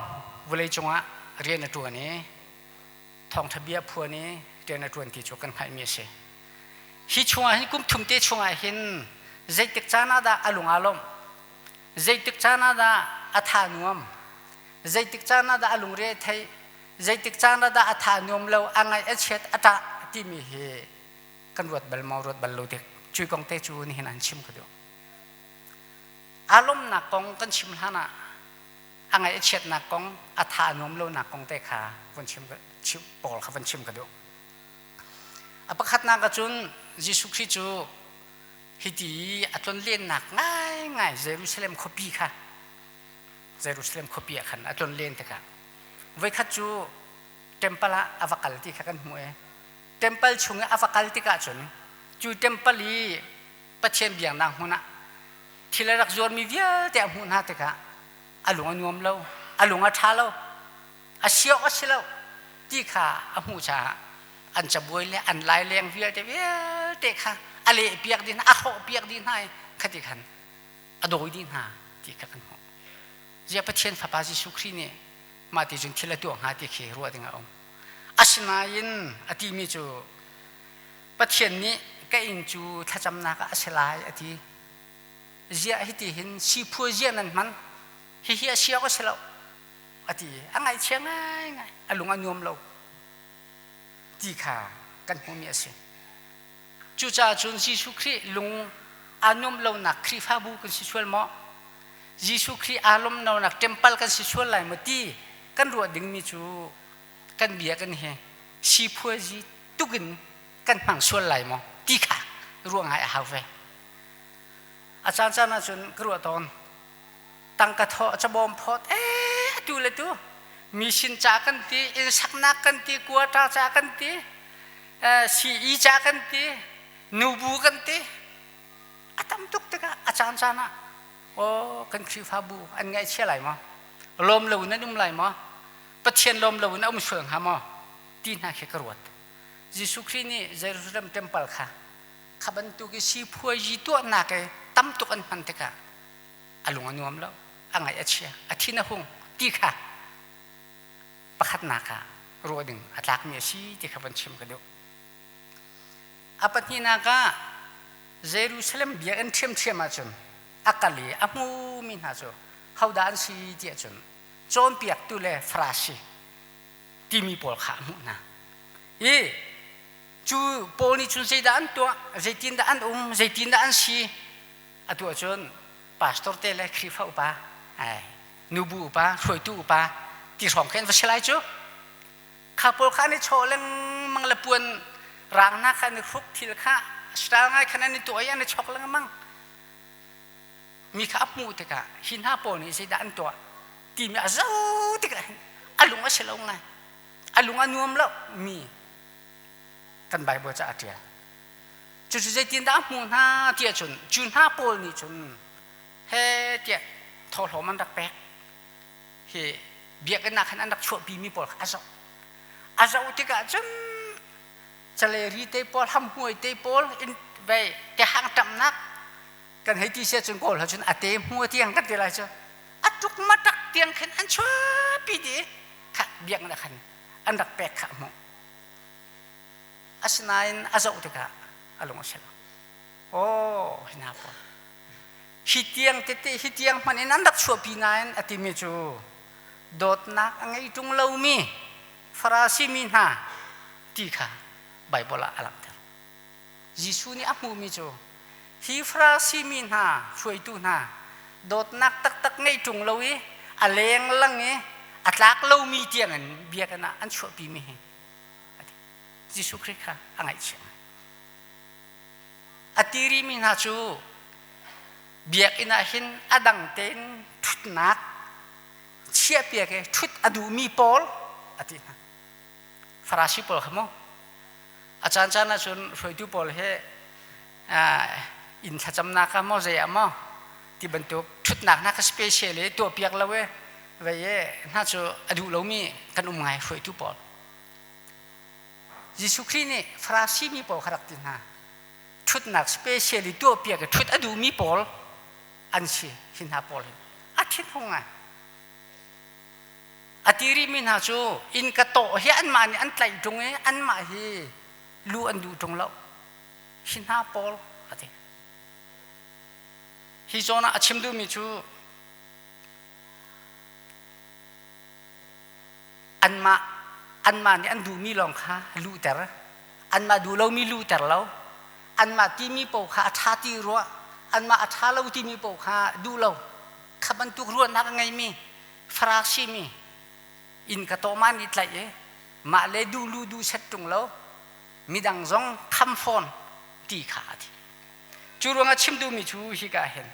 vawlei cungah rian a ṭuan i thawngṭha bia phuan i rian a ṭuan ti cu kan hngalhmi a si. Hi chungah hin kum thum te chungah hin zeitik caan ah dah a lung aa lawmh? Zeitik caan ah dah a tha nuam? Zeitik caan ah dah a lungre a theih? Zeitik caan ah dah a tha nuam lo, a ngaih a chiat, a ṭah timi hi kan ruat bal maw, ruat bal lo dik. Cui kong te cu nihin an chim ka duh. Aa lawmnak kong kan chim hlan ah a ngaih a chiatnak kong, a tha a nuam lonak kong te kha vun chim chim pawl kha vun chim ka duh. A pakhatnak ahcun Jesuh Khrih cu hiti a tlonlennak ngaingai Jerusalem khuapi kha Jerusalem khuapi ah khan a tlonlen tikah voikhat cu temple ah a va kal ti kha kan hmuh i temple chung i a va kal tikah cun cu temple i Pathian biaknak hmun ah thil a rak zuarmi vialte a hmuh hna tikah a lung a nuam lo, a lung a ṭha lo, a si awk a si lo ti kha a hmuh caah an cabuai le an laileng vialte vialte kha a lehpiak dih hna, a hrawhpiak dih hna i khati khan a dawi dih hna ti kha kan hmuh. Ziah Pathian Fapa Jesuh Khrih nih mah ti cun thil a tuah hnga ti khi ruah ding a um. Asinain a timi cu Pathian nih ka inn cu thlacamnak ah a si lai a ti. Ziah hiti hin siphua ziah nan hman? Hihi a si awk a si lo a ti. A ngaihchia ngaingai, a lung a nuam lo ti kha kan hmuhmi a si. Cucaah cun Jesuh Khrih lung aa nuamh lonak Khrihfabu kan si sual maw? Jesuh Khrih aa lawmh lonak temple kan si sual lai maw ti kan ruah dingmi cu kan bia kan hi siphuazi tukin kan hmang sual lai maw ti kha ruah ngai a hau ve. A caan caan ahcun ka ruah tawn tangka thawh cabawm phawt ee atu le tu mi sin ca kan ti inn saknak kan ti quarter ca kan ti CE ca kan ti nubu kan ti a tam tuk tikah a caan caan ah aw kan Khrihfabu an ngaihchia lai maw lawm lo in an um lai maw Pathian lawm lo in a um sual hnga maw ti hna khi ka ruat Jesuh Khrih nih Jerusalem temple kha kha bantuk i siphuazi tuahnak i tam tuk an hman tikah a lung a nuam lo a ngaih a chia a thin a hung ti kha pakhatnak ah ruah ding a tlakmi a si ti kha van chim ka duh a pahnihnak ah Jerusalem biakinn ṭhiamṭhiam ahcun a kal i a hmumi hna cu hodah an si ti ahcun cawnpiaktu le Farasi timi pawl kha a hmuh hna i cu pawl nih cun zeidah an tuah zeitindah an um zeitindah an si atu ahcun pastor te le Khrihfa upa ai nubu upa hruaitu upa ti hrawng khin va si lai cu kha pawl kha an i chawh lengmang le puan rang hna kha an i hruk thil kha style ngai khan an i tuah i an i chok lengmang mi kha a hmuh tikah hi hna pawl nih zeidah an tuah timi a zoh tikah hin a lung a si lo ngai a lung a nuam lo mi kan Bible ca a ṭial cucu zeitindah a hmuh hna tiah cun cu hna pawl nih cun he tiah thawhlawm an rak pek hi biakinn ah khan an rak chuahpi mi pawl kha a zoh a zoh tikah cun caleri te pawl hamhmuai te pawl in vei te hang ṭamnak kan hei ti sia cun kawl ha cun a te hmu tiang kan ti lai cu a tuk ma tak tiang khin an chuahpi ti kha biakinn ah khan an rak pek kha a hmuh Asinain a zoh tikah a lung a si lo. Aw, hi hna pawl. Hi tiang tete, hi tiang hmanh in an rak chuahpi nain a timi cu dawtnak a ngei ṭung lomi Farasi mi hna ti kha Baibal ah a langhter. Jesuh nih a hmuhmi cu hi Farasi mi hna, hruaitu hna, dawtnak taktak ngei ṭung lo i a lenglang i a tlak lomi tiangin biakinn ah an chuahpimi hi Jesuh Khrih kha a ngaihchia. A tirimi hna cu biakinn ah hin a dang tein ṭhutnak chiahpiak i ṭhut a duhmi pawl a ti hna. Farasi pawl kha maw? A caan caan ahcun hruaitu pawl he inn thlacamnak ah maw zei ah maw ti bantuk ṭhutnak hna kha special i tuahpiak lo i vei i hna cu a duh lomi kan um ngai hruaitu pawl. Jesuh Khrih nih Farasi mi pawl kha rak ti hna. Ṭhutnak special i tuahpiak i ṭhut a duhmi pawl an si hi hna pawl hi. A thinhung ngai. A ti rihmi hna cu inn ka tawh hi anmah nih an tlaih ṭung i anmah hi lu an duh ṭung lo. Hi hna pawl a ti. Hi zawn ah a chim duhmi cu anmah Anmah nih an duhmi lawng kha luhter, anmah duh lomi luhter lo, anmah timi paoh kha a ṭha ti ruah, anmah a ṭha lo timi paoh kha duh lo. Kha bantuk ruahnak a ngeimi Farasi mi inn ka tawma nih tlaih i mah le duh lu duh set ṭung lo, midang zong kham fawn ti kha a ti. Cu ruangah chim duhmi cu hika hin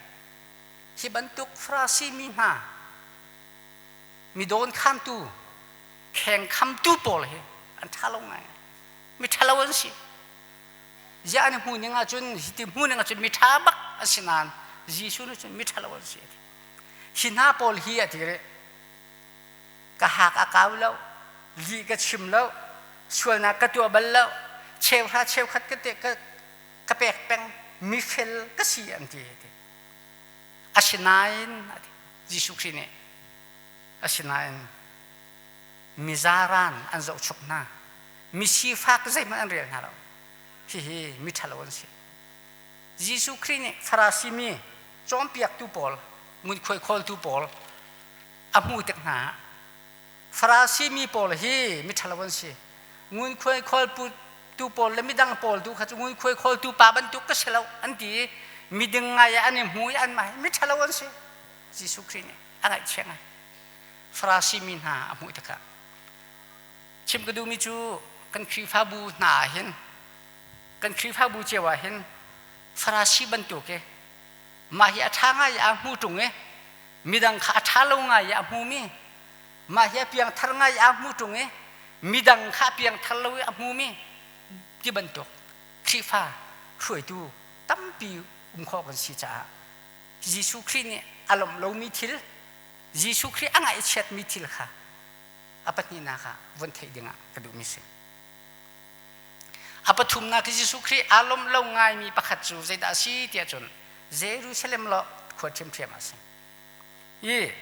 hi bantuk Farasi mi hna mi dawnkhantu khengkhamtu pawl hi an ṭha lo ngai mi ṭhalo an si ziah an hmu ning ahcun hiti hmu ning ahcun mi ṭha bak an si nain Jesuh nih cun mi ṭhalo an si a ti hi hna pawl hi a ti rih ka hak a kau lo lih ka chim lo sualnak ka tuah bal lo cheuhra cheukhat ka te ka ka pek peng mifel ka si an ti asinain Jesuh Khrih nih asinain mizaran an zohchuk hna mi sifak zeihmanh an rel hna lo hihi mi ṭhalo an si Jesuh Khrih nih Farasi mi cawnpiaktu pawl ngunkhuai khawltu pawl a hmuh tik hna Farasi mi pawl hi mi ṭhalo an si ngunkhuai khawltu pawl le midang pawl tu kha cu ngunkhuai khawltu pa bantuk ka si lo an ti i miding ngai ah an i hmu i anmah hi mi ṭhalo an si Jesuh Khrih nih a ngaihchia ngai Farasi mi hna a hmuh tikah chim ka duhmi cu kan Khrihfabu hna ah hin kan Khrihfabu cio ah hin Farasi bantuk i mah hi a ṭha ngai i aa hmu ṭung i midang kha a ṭha lo ngai i a hmumi mah hi a piangthar ngai i aa hmu ṭung i midang kha a piangthar lo i a hmumi ti bantuk Khrihfa hruaitu tampi um khawh kan si caah Jesuh Khrih nih a lawmh lomi thil Jesuh Khrih a ngaihchiatmi thil kha a pahnihnak ah vun theih dingah ka duhmi si. A pathumnak Jesuh Khrih aa lawmh lo ngaimi pakhat cu zeidah a si tiah cun Jerusalem lo khua ṭhiamṭhiam a si. I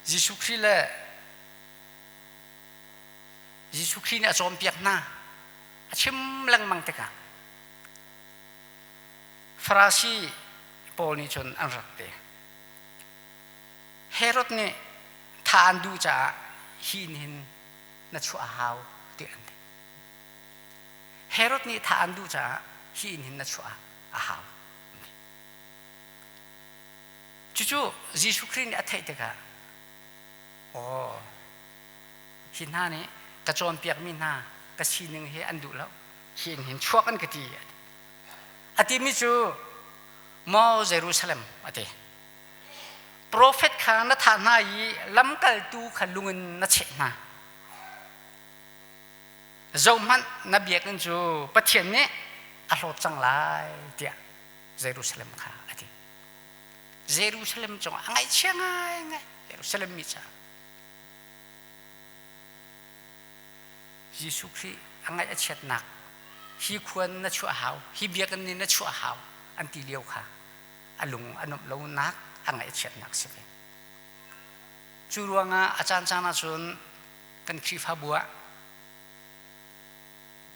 Jesuh Khrih le Jesuh Khrih nih a cawnpiak hna a chim lengmang tikah Farasi pawl nih cun an rak ti. Herod nih tha an duh caah hi hin na chuah a hau tiah an ti. Herod nih tha an duh caah hi inn hin na chuah a hau. Cucu Jesuh Khrih nih a theih tikah aw hi hna nih ka cawnpiakmi hna ka sining hi an duh lo hi inn hin chuak an ka ti a timi cu maw Jerusalem a ti Profet kha na thah hna i lamkaltu kha lung in na cheh hna. Zohhmanh na biakinn cu Pathian nih a hlawt cang lai tiah Jerusalem kha a ti. Jerusalem cungah a ngaihchia ngaingai Jerusalem mi caah. Jesuh Khrih a ngaih a chiatnak hi khuan na chuah hau, hi biakinn nih na chuah hau an ti lio kha a lung a nuamh lonak a ngaihchiatnak si ve. Cu ruangah a caancaan ahcun kan Khrihfabu ah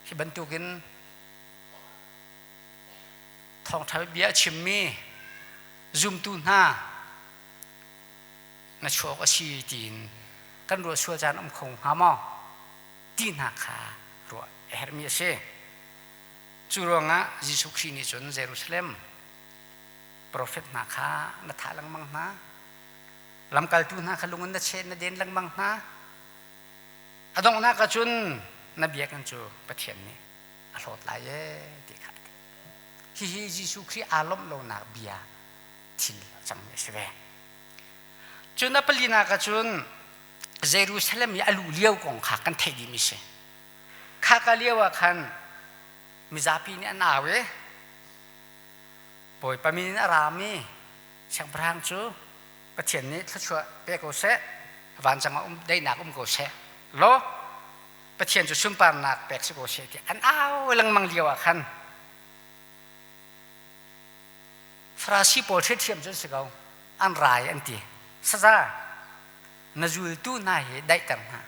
hi bantukin thawngṭha bia a chimmi zumtu hna na chuak a si tiin kan ruah sual caan um kho hnga maw ti hna kha ruah a herhmi a si. Cu ruangah Jesuh Khrih nih cun Jerusalem profet hna kha na thah lengmang hna lamkaltu hna kha lung in na cheh na den lengmang hna a donghnak ah cun na biakinn cu Pathian nih a hlawt lai ee ti kha a ti hihi Jesuh Khrih aa lawmh lonak bia thil a cangmi a si ve cun a palinak ah cun Jerusalem i a luh lio kong kha kan theih dihmi si kha ka lio ah khan mizapi nih an au i Bawipa min in a rami siangpahrang cu Pathian nih thluachuah pe ko seh, vancung ah um daihnak um ko seh. Law Pathian cu sunparnak pek si ko seh ti an au lengmang lio ah khan Farasi pawl ṭhiamṭhiam cu an si ko. An rai an ti. Saza, na zultu hna hi daihter hna.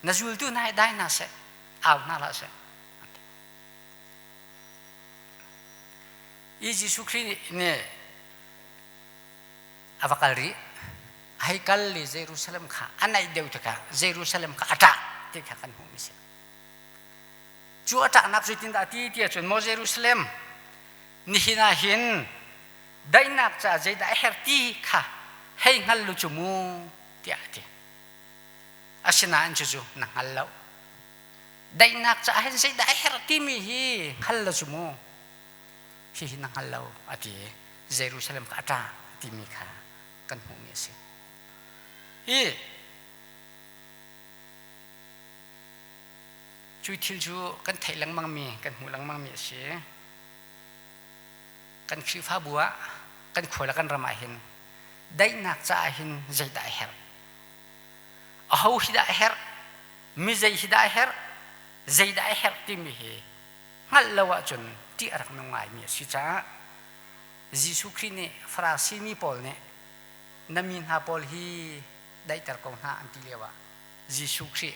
Na zultu hna hi dai hna seh, au hna hlah seh. I Jesuh Khrih nih a va kal rih. A Hei kal i Jerusalem kha a naih deuh tikah Jerusalem kha a ṭah ti kha kan hmuhmi a si. Cu a ṭahnak zeitindah a ti ti ahcun maw Jerusalem nihin ah hin daihnak caah zeidah a herh ti kha hei hngal lu cu mu tiah a ti. Asinain cucu na hngal lo. Daihnak caah hin zeidah a herh timi hi hngal lo cu mu. Hihi na hngal lo a ti i Jerusalem kha a ṭah timi kha kan hmuhmi a si. Hi cu thil cu kan theih lengmangmi, kan hmuh lengmangmi a si. Kan Khrihfabu ah, kan khua le kan ram ah hin daihnak caah hin zeidah a herh? Aho hi dah a herh? Mi zei hi dah a herh? Zeidah a herh timi hi hngalh lo ahcun ṭih a rak nung ngaimi a si caah Jesuh Khrih nih Farasi mi pawl nih na mi hna pawl hi daihter ko hna an ti lioah Jesuh Khrih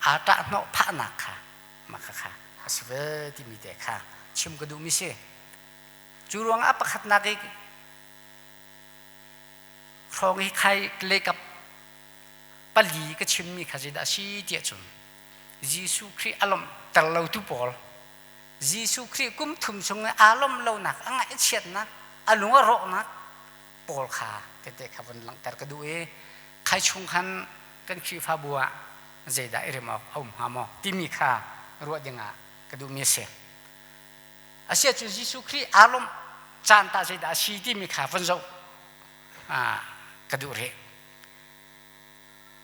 aa ṭahhnawh phahnak kha mah kha a si ve timi te kha chim ka duhmi si. Cu ruangah pakhatnak i hrawng hi khai lekap pali ka chimmi kha zeidah a si tiah cun Jesuh Khrih a lawmhter lotu pawl Jesuh Khrih kum thum chung i aa lawmh lonak, a ngaihchiatnak, a lung a rawhnak pawl kha tete kha vun langhter ka duh i khai chung khan kan Khrihfabu ah zeidah i rem awk a um hnga maw timi kha ruah dingah ka duhmi a si. Asiahcun Jesuh Khrih aa lawmh caan tah zeidah a si timi kha vun zoh ka duh rih.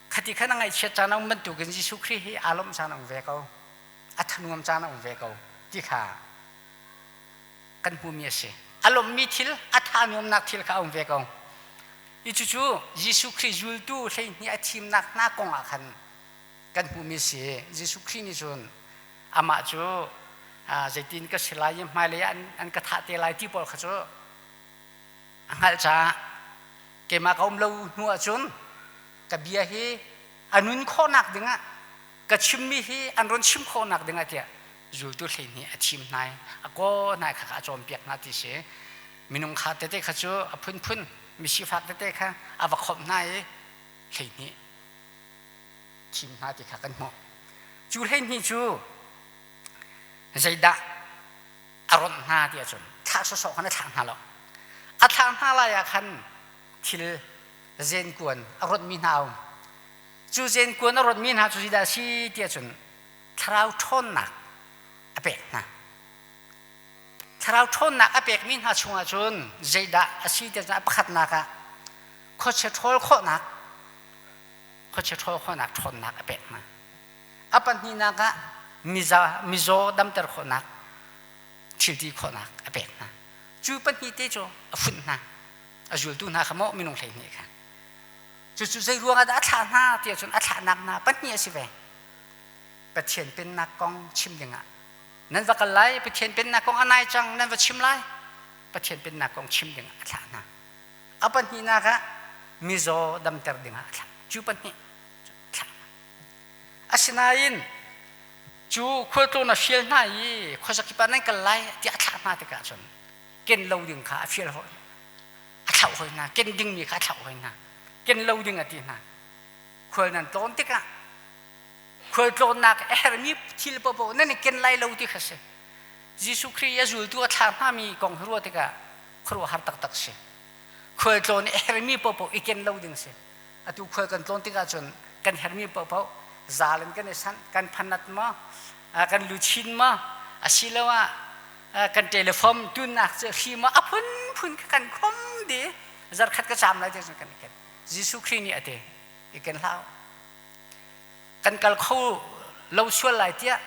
Khati khan a ngaihchiat caan a um bantukin Jesuh Khrih hi aa lawmh caan a um ve ko. A thanuam caan a um ve ko ti kha kan hmuhmi a si. A lawmhmi thil, a tha nuamnak thil kha a um ve ko. I cucu Jesuh Khrih zultu 12 a thimnak hna kong ah khan kan hmuhmi a si. Jesuh Khrih nih cun amah cu zeitin ka si lai i hmailei ah an ka thah te lai ti pawl kha cu a hngalh caah keimah ka um lo hnu ahcun ka bia hi a nun khawhnak dingah ka chimmi hi an run chim khawhnak dingah tiah zultu 12 a thim hna i a kaw hna kha a cawnpiak hna ti si. Minung kha tete kha cu a phunphun misifak tete kha a va khawmh hna i 12 thim hna ti kha kan hmuh. Cu 12 cu zeidah a ronh hna ti ahcun thlah sawsawh khan a thlah hna lo. A thlah hna lai ah khan thil zenkuan a ronhmi hna a um. Cu zenkuan a ronhmi hna cu zeidah a si ti ahcun thlarau ṭhawnnak a pek hna. Thlarau ṭhawnnak a pekmi hna chungah cun zeidah a si ti ahcun a pakhatnak ah khuachia ṭhawl khawhnak khuachia ṭhawl khawhnak ṭhawnnak a pek hna. A pahnihnak ah mizaw damter khawhnak thilti khawhnak a pek hna. Cu pahnih te cu a funh hna. A zultu hna kha maw minung 12 kha. Cucu zei ruangah dah a thlah hna ti ahcun a thlahnak hna pahnih a si ve. Pathian pennak kong chim dingah nan va kal lai, Pathian pennak kong a nai cang nan va chim lai. Pathian pennak kong chim dingah a thlah hna. A pahnihnak ah mizaw damter dingah a thlah. Cu pahnih thlah. Asinain cu khualtlawn a fial hna i khuazakip ah nan kal lai tiah a thlah hna tikah cun ken lo ding kha a fial a thlauh hoi hna ken dingmi kha a thlauh hoi hna ken lo ding a ti hna khual nan tlawn tikah khual tlawnnak a hermi thil paohpaoh nan i ken lai lo ti kha si Jesuh Khrih a zultu a thlah hngami kong hi ruah tikah khuaruahhar taktak si khual tlawn i a hermi paohpaoh i ken lo ding si atu khual kan tlawn tikah cun kan hermi paohpaoh zal in kan i sanh kan phanat maw kan luchin maw asiloah kan telephone tunnak cu hri maw a phunphun kha kan khom di zarkhat ka caam lai ti cun kan i ken Jesuh Khrih nih a ti i ken hlah kan kal kho lo sual lai tiah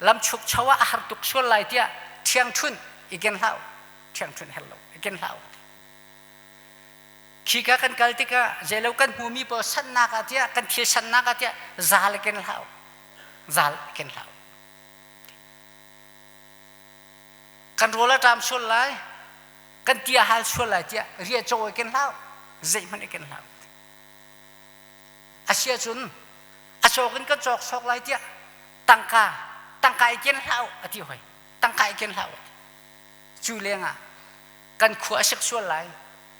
lam chuk cho ah a har tuk sual lai tiah ṭhiangṭhunh i ken hlah ṭhiangṭhunh her lo i ken hlah Khika kan kal tikah zeilo kan hmumi pawl sannak ah tiah kan thil sannak ah tiah zal ken hlah zal ken hlah kan rawl a ṭam sual lai kan ti a hal sual lai tiah ria caw ken hlah zeihmanh i ken hlah a si ahcun a cawk in kan cawk sawk lai tiah tangka tangka i ken hlah a ti hoi tangka i ken hlah cu lengah kan khua a sik sual lai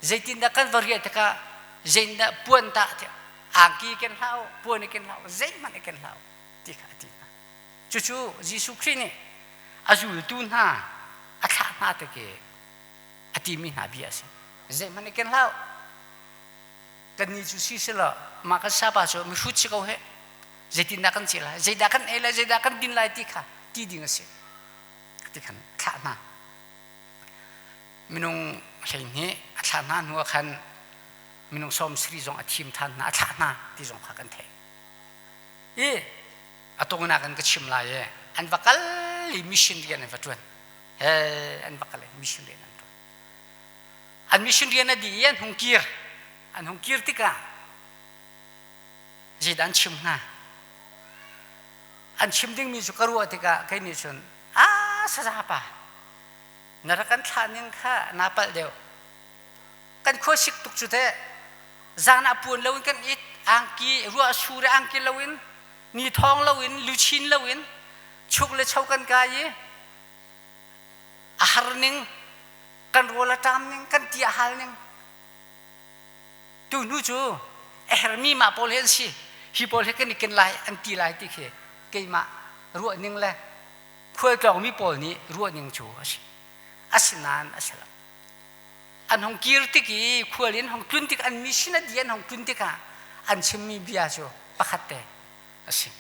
zeitindah kan va riah tikah. Zeindah puan tah tiah angki ken hlah u, puan i ken hlah u, zeihmanh i ken hlah u ti kha a ti hna. Cucu Jesuh Khrih nih a zultu hna a thlah hna tik i a timi hna bia a si. Zeihmanh i ken hlah u. Kannih cu si selaw mah kan sapa cu mihrut si ko heh. Zeitindah kan ci lai, zeidah kan ei lai, zeidah kan din lai ti kha ti ding a si. Ti khan a thlah hna. Minung 12 a thlah hna hnu ah khan minung 70 zong a thim than hna, a thlah hna ti zong kha kan theih. I a tungnak in ka chim lai i an va kal i mission rian an va ṭuan. He an va kal i mission rian an ṭuan. An mission rian a dih i an hung kir. An hung kir tikah zeidah an chim hnga? An chim dingmi cu ka ruah tikah kei nih cun a saza pa na rak kan thlah ning kha naa palh deuh. Kan khuasik tuk cu teh zan ah puan loin kan it angki ruah sur i angki loin ni thawng loin luchin loin chuk le cho kan kai i a har ning kan rawl a ṭam ning kan ti a hal ning tu hnu cu a hermi mah pawl hi an si hi pawl hi kan i ken lai an ti lai ti khi keimah ruah ning le khualtlawngmi pawl nih ruah ning cu a si asinain a si lo an hong kir tik i khual in hong tlun tik an mi sin a di an hong tlun tikah an chimmi bia cu pakhat te a si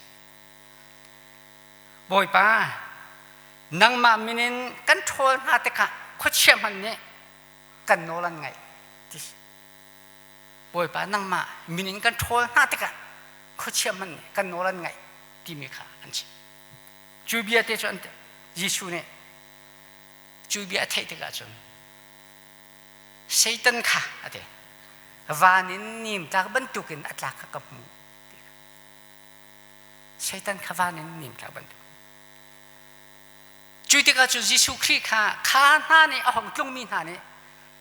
Bawipa nangmah min in kan ṭhawl hna tikah khuachia hmanh nih kan nawl an ngaih ti Bawipa nangmah min in kan ṭhawl hna tikah khuachia hmanh nih kan nawl an ngaih timi kha an chim cu bia te cu an Jesuh nih cu bia a theih tikah cun Satan kha a ti van in nimtlak bantukin a tlak kha ka hmuh Satan kha van in nimtlak bantuk cu tikah cu Jesuh Khrih kha kha hna nih a hong tlungmi hna nih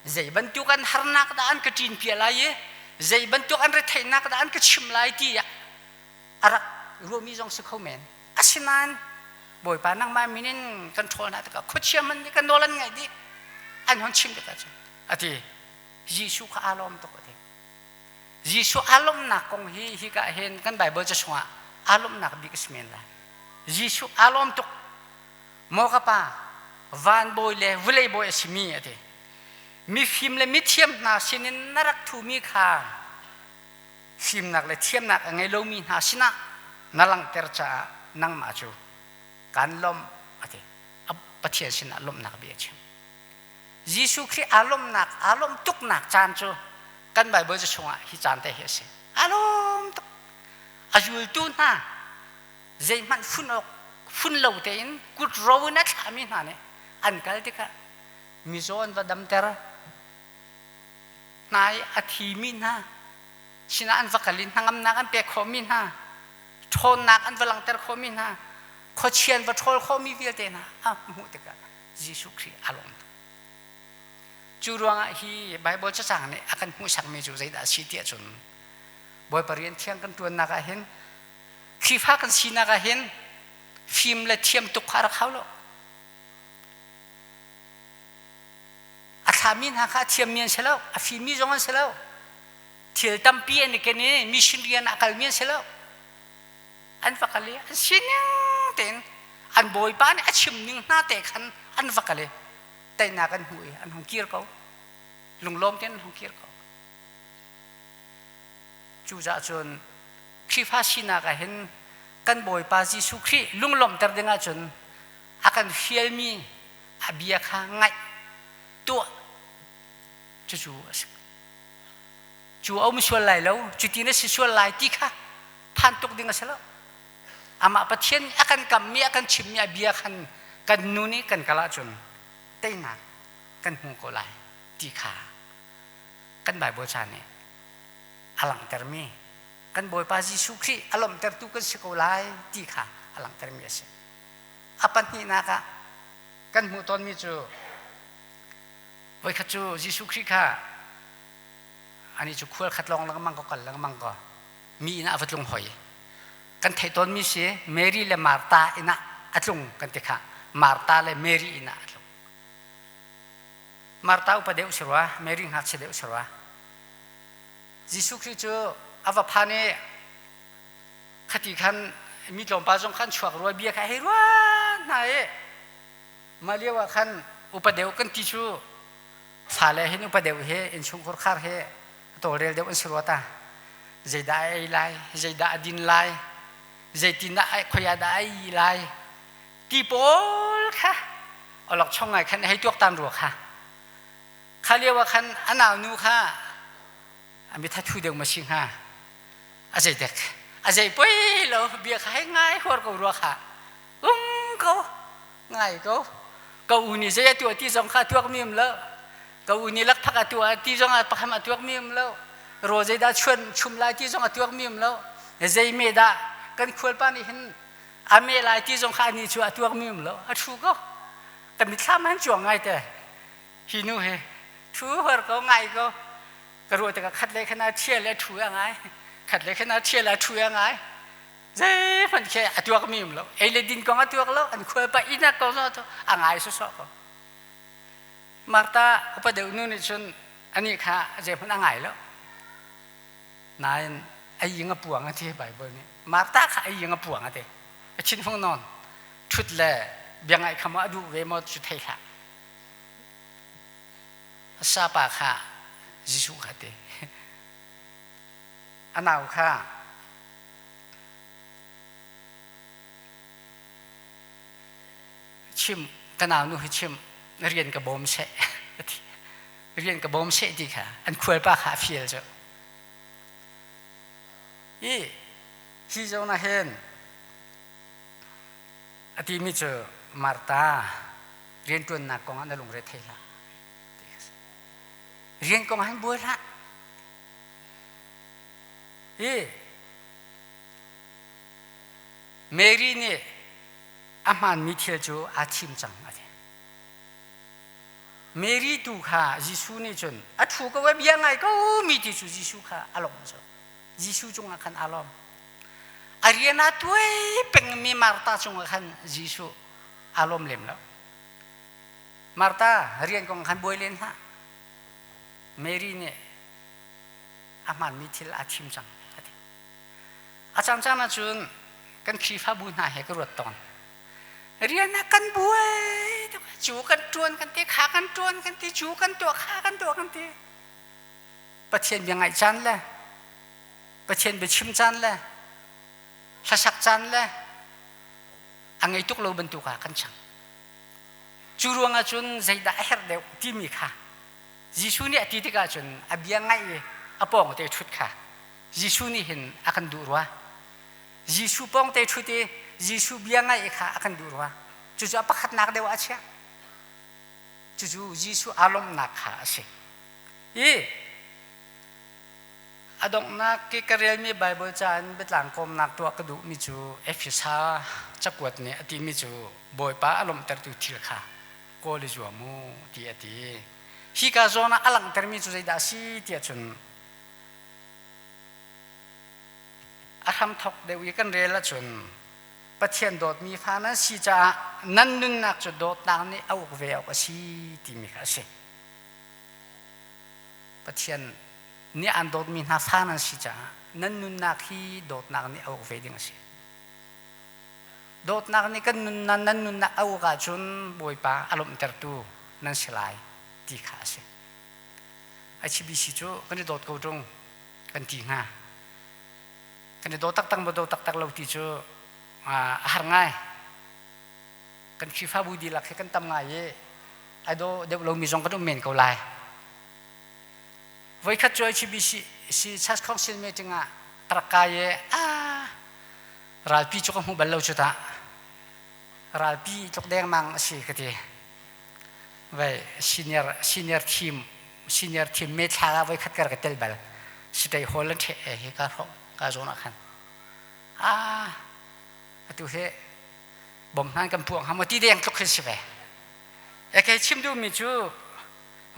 zei bantuk an harnak dah an ka ṭin piah lai i zei bantuk an retheihnak dah an ka chim lai ti a rak ruahmi zong si kho men asinain Bawipa nangmah min in kan ṭhawl hna tikah khuachia man nih kan nawl an ngaih dih an hon chim tikah cun a ti Jesuh kha aa lawm tuk a ti Jesuh aa lawmhnak kong hi hika hin kan Bible ca chungah aa lawmhnak bik a si men lai Jesuh aa lawm tuk maw ka pa van bawi le vawlei bawi a simi a ti mifim le mithiam hna sinin na rak thumi kha fimnak le thiamnak a ngei lomi hna sinah na langhter caah nangmah cu kaan lawmh a ti Pathian sinah lawmhnak bia a chim Jesuh Khrih aa lawmhnak aa lawmh tuknak caan cu kan Bible ca chungah hi caan te hi a si aa lawm tuk a zultu hna zeihmanh fun awk fun lo tein kut ro in a thlahmi hna nih an kal tikah mizaw an va damter hna i a thimi hna sinah an va kal i hnangamnak an pek khawhmi hna ṭhawnnak an va langhter khawhmi hna khuachia an va ṭhawl khawhmi vialte hna a hmuh tikah Jesuh Khrih a lawm tuk. Cu ruangah hi Bible cacang nih a kan hmuhsakmi cu zeidah a si tiah cun Bawipa rian thiang kan ṭuannak ah hin Khrihfa kan sinak ah hin fim le thiam tuk kha a rak hau lo. A thlami hna kha a thiammi an si lo, a fimmi zong an si lo. Thil tampi an i ken i mission rian a kalmi an si lo. An va kal i an sining tein an bawipa nih a chim ning hna te khan an va kal i teinak an hmu i an hung kir ko. Lunglawm tein an hung kir ko. Cucaah cun Khrihfa sinak ah hin kan Bawipa Jesuh Khrih lunglawmhter ding ahcun a kan fialmi a bia kha ngaih tuah cucu a si cu a um sual lai lo cuti na si sual lai ti kha phan tuk ding a si lo amah Pathian a kan kammi a kan chimmi a bia khan kan nu nih kan kal ahcun teinak kan hmu ko lai ti kha kan Bible ca nih a langhtermi kan Bawipa Jesuh Khrih a lawmhtertu kan si ko lai ti kha a langhtermi a si. A pahnihnak ah kan hmuh tawnmi cu voikhat cu Jesuh Khrih kha ani cu khual khat lawng lengmang ko kal lengmang ko mi inn ah a va tlung hoi kan theih tawnmi si Mary le Martha inn ah a tlung kan ti kha Martha le Mary inn ah a tlung Martha upa deuh si rua Mary ngakchia deuh si rua. Jesuh Khrih cu a va phan i khati khan mi tlawmpal zong khan chuak rua bia kha hei rua hna i mah lio ah khan upa deuh kan ti cu fale hin upa deuh he innchungkhar khar he tawlrel deuh an si rua ta zeidah a ei lai zeidah a din lai zeitin dah khoi ah dah a ei lai ti pawl kha awlokchong ngai khan hei tuaktan rua kha kha lio ah khan a naunu kha a mithathu deuh ma si hnga a zei dek a zei poi lo bia kha hei ngai huar ko rua kha um ko ngai ko ka u nih zei a tuah ti zong kha tuak mi um lo ka u nih lakphak a tuah ti zong ah pakham a tuak mi um lo rawl zeidah chuan chum lai ti zong a tuak mi um lo zei me dah kan khualpa nih hin a me lai ti zong kha ani cu a tuak mi um lo a thu ko ka mitthlam han cuang ngai te hi nu he thu hor ko ngai ko ka ruah tikah khat le khan a thial le thu a ngai khat le khan a thial a thu a ngai zeihmanh khi a tuak mi um lo ei le din kong a tuak lo an khual pa inn ah ko a ngai sawsawh ko Martha upa deuh nu nih cun anih kha zeihmanh a ngai lo nain a ing a puang a ti Bible nih Martha kha a ing a puang a ti a thin hung nawn thut le bia ngaih kha maw a duh ve maw cu thei hlah sapa kha Jesuh kha ti a nau kha chim ka nau nu hi chim rian ka bawm seh rian ka bawm seh ti kha an khualpa kha a fial cu i hi zawn ah hin a timi cu Martha rianṭuannak kong ah na lungre thei hlah rian kong ah hin buai hlah i Mary nih a hmaanmi thil cu aa thim cang a ti Mary tu kha Jesuh nih cun a ṭhu ko i bia ngai ko mi ti cu Jesuh kha a lawm cu Jesuh cungah khan aa lawm a rian aa tuai pengmi Martha cungah khan Jesuh aa lawm lem lo Martha rian kong khan buai len hlah Mary nih a hmaanmi thil aa thim cang a ti a caan caan ahcun kan Khrihfabu hna he ka ruat tawn rian ah kan buai tuk cu kan ṭuan kan ti kha kan ṭuan kan ti cu kan tuah kha kan tuah kan ti Pathian bia ngaih caan le Pathian bia chim caan le hlasak caan le a ngei tuk lo bantuk ah kan cang cu ruangah cun zeidah a herh deuh timi kha Jesuh nih a ti tikah cun a bia ngaih i a pawng te ṭhut kha Jesuh nih hin a kan duh rua Jesuh pawng te ṭhut i Jesuh bia ngaih kha a kan duh rua cucu a pakhatnak deuh ah a chiah cucu Jesuh aa lawmhnak kha a si i a donghnak ki ka relmi Bible ca in biatlang kawmnak tuah ka duhmi cu Efesa cakuat nih a timi cu Bawipa a lawmhtertu thil kha kawl i zuam u ti a ti. Hika zawn ah a langhtermi cu zeidah a si tiah cun a hramthawk deuh i kan rel ahcun Pathian dawtmi fa nan si caah nan nunnak cu dawtnak nih a uk ve awk a si timi kha a si. Pathian nih aan dawtmi hna fa nan si caah nan nunnak hi dawtnak nih a uk ve ding a si. Dawtnak nih kan nunnak nan nunnak a uk ahcun Bawipa a lawmhtertu nan si lai ti kha a si. HBC cu kan i dawt ko ṭung kan ti hnga. Kan i daw taktak maw daw taktak lo ti cu a har ngai. Kan Khrihfabu dihlak hi kan tam ngai i ai daw deuh lomi zong kan um men ko lai. Voikhat cu HBC Church Council meeting ah ka rak kai i ah ralpi cu ka hmu bal lo cu tah ralpi tluk dengmang a si ka ti vai senior senior team senior team me thla ah voi khat kar ka tel bal sitei hall an the hi ka hro ka zawn ah khan ah atu he bom hnan kan puang ha mo ti deng tluk khi si ve e ke chim duh mi cu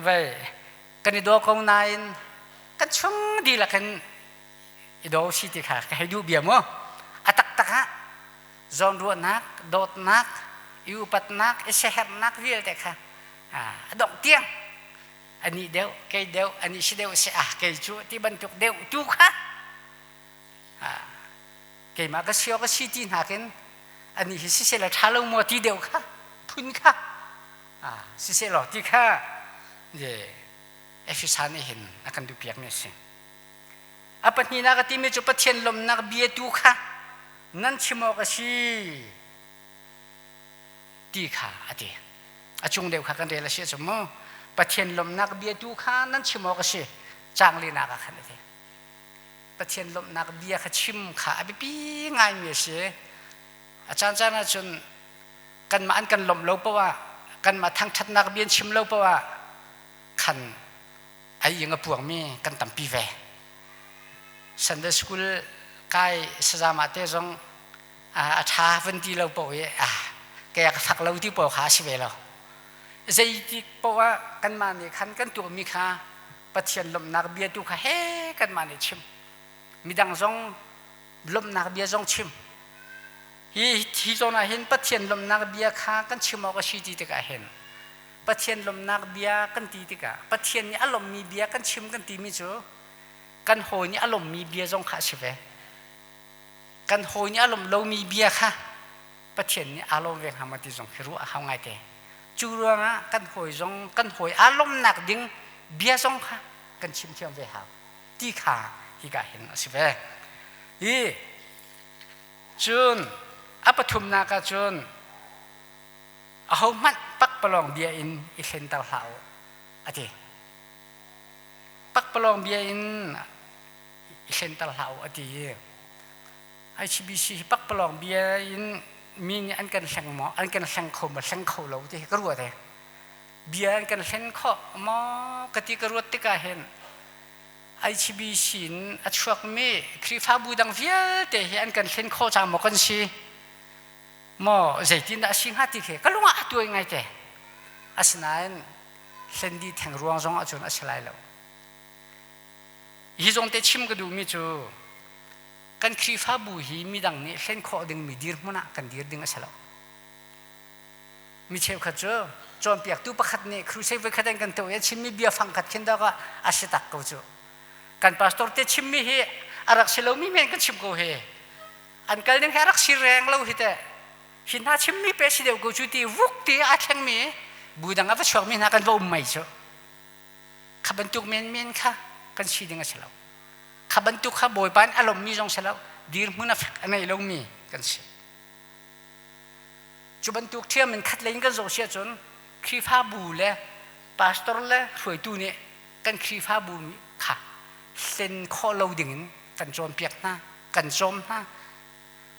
vai kan i daw ko nain kan chung dihlak in i daw si ti kha ka hei duh bia mu a taktak ah zawnruahnak dawtnak i upatnak i siaherhnak vialte kha a dongh tiang. Anih deuh, kei deuh, anih si deuh si ah kei cu ti bantuk deuh tu kha keimah ka si ka si ti nakin anih hi siseh la ṭha lo maw ti deuh kha phun kha siseh law ti kha Efesa nih hin a kan duhpiak mi a si. A pahnihnak a timi cu Pathian lawmhnak bia tu kha nan chim awk a si ti kha a ti. A cung deuh kha kan rel a si ahcun mu Pathian lawmhnak bia tu kha nan chim awk a si caang linak ah khan a ti. Pathian lawmhnak bia kha chim kha a biapi ngaimi a si. A caancaan ahcun kanmah an kan lawmh lo poah ah kanmah thangṭhatnak bia an chim lo poah ah khan ai ing a puangmi kan tampi ve. Sunday school kai sazama te zong a ṭha van ti lo paoh i kei ka fak lo ti paoh kha a si ve lo. Zeitik paoh ah kanmah nih khan kan tuahmi kha Pathian lawmhnak bia tu kha he kanmah nih chim. Midang zong lawmhnak bia zong chim. Hi hi zawn ah hin Pathian lawmhnak bia kha kan chim awk a si ti tikah hin Pathian lawmhnak bia kan ti tikah Pathian nih a lawmhmi bia kan chim kan timi cu kan hawi nih a lawmhmi bia zong kha a si ve. Kan hawi nih a lawmh lomi bia kha Pathian nih aa lawm ve hnga maw ti zong khi ruah a hau ngaite. Cu ruangah kan hawi zong kan hawi aa lawmhnak ding bia zong kha kan chim thiam ve hau ti kha hika hin a si ve. Hi cun a pathumnak ah cun ahohmanh pakpalawng bia in i hlenter hlah u a ti. Pakpalawng bia in i hlenter hlah u a ti i ICBC hi pakpalawng bia in mi nih an kan hleng maw an kan hleng kho maw hleng kho lo ti hi ka ruat e. Bia an kan hlen khawh maw ka ti ka ruat tikah hin ICBC in a chuakmi Khrihfabu dang vialte hi an kan hlen khawh cang maw kan si? Maw zeitindah a si hnga ti khi ka lung ah a tuai ngaite. Asinain hlen dih theng ruang zong ahcun a si lai lo. Hi zong te chim ka duhmi cu kan Khrihfabu hi midang nih hlen khawh dingmi dirhmun ah kan dir ding a si lo. Mi cheukhat cu cawnpiaktu pakhat nih crusade voikhat an kan tuah i a chimmi bia fangkhat khin dawk ah a si tak ko cu. Kan pastor te chimmi hi a rak si lomi men kan chim ko hi. An kal ning hi a rak si reng lo hi teh. Hi hna chimmi pe si deuh ko cu ti vuk ti a thlengmi bu dang a va chuakmi hna kan va um mei cu. Kha bantuk menmen kha kan si ding a si lo. Kha bantuk kha Bawipa nih a lawmmi zong si lo. Dirhmun a fek a nei lomi kan si. Cu bantuk ṭhiam in khat lei in kan zoh si ahcun Khrihfabu le pastor le hruaitu nih kan Khrihfabu kha hlen khawh lo dingin kan cawnpiak hna, kan cawm hna.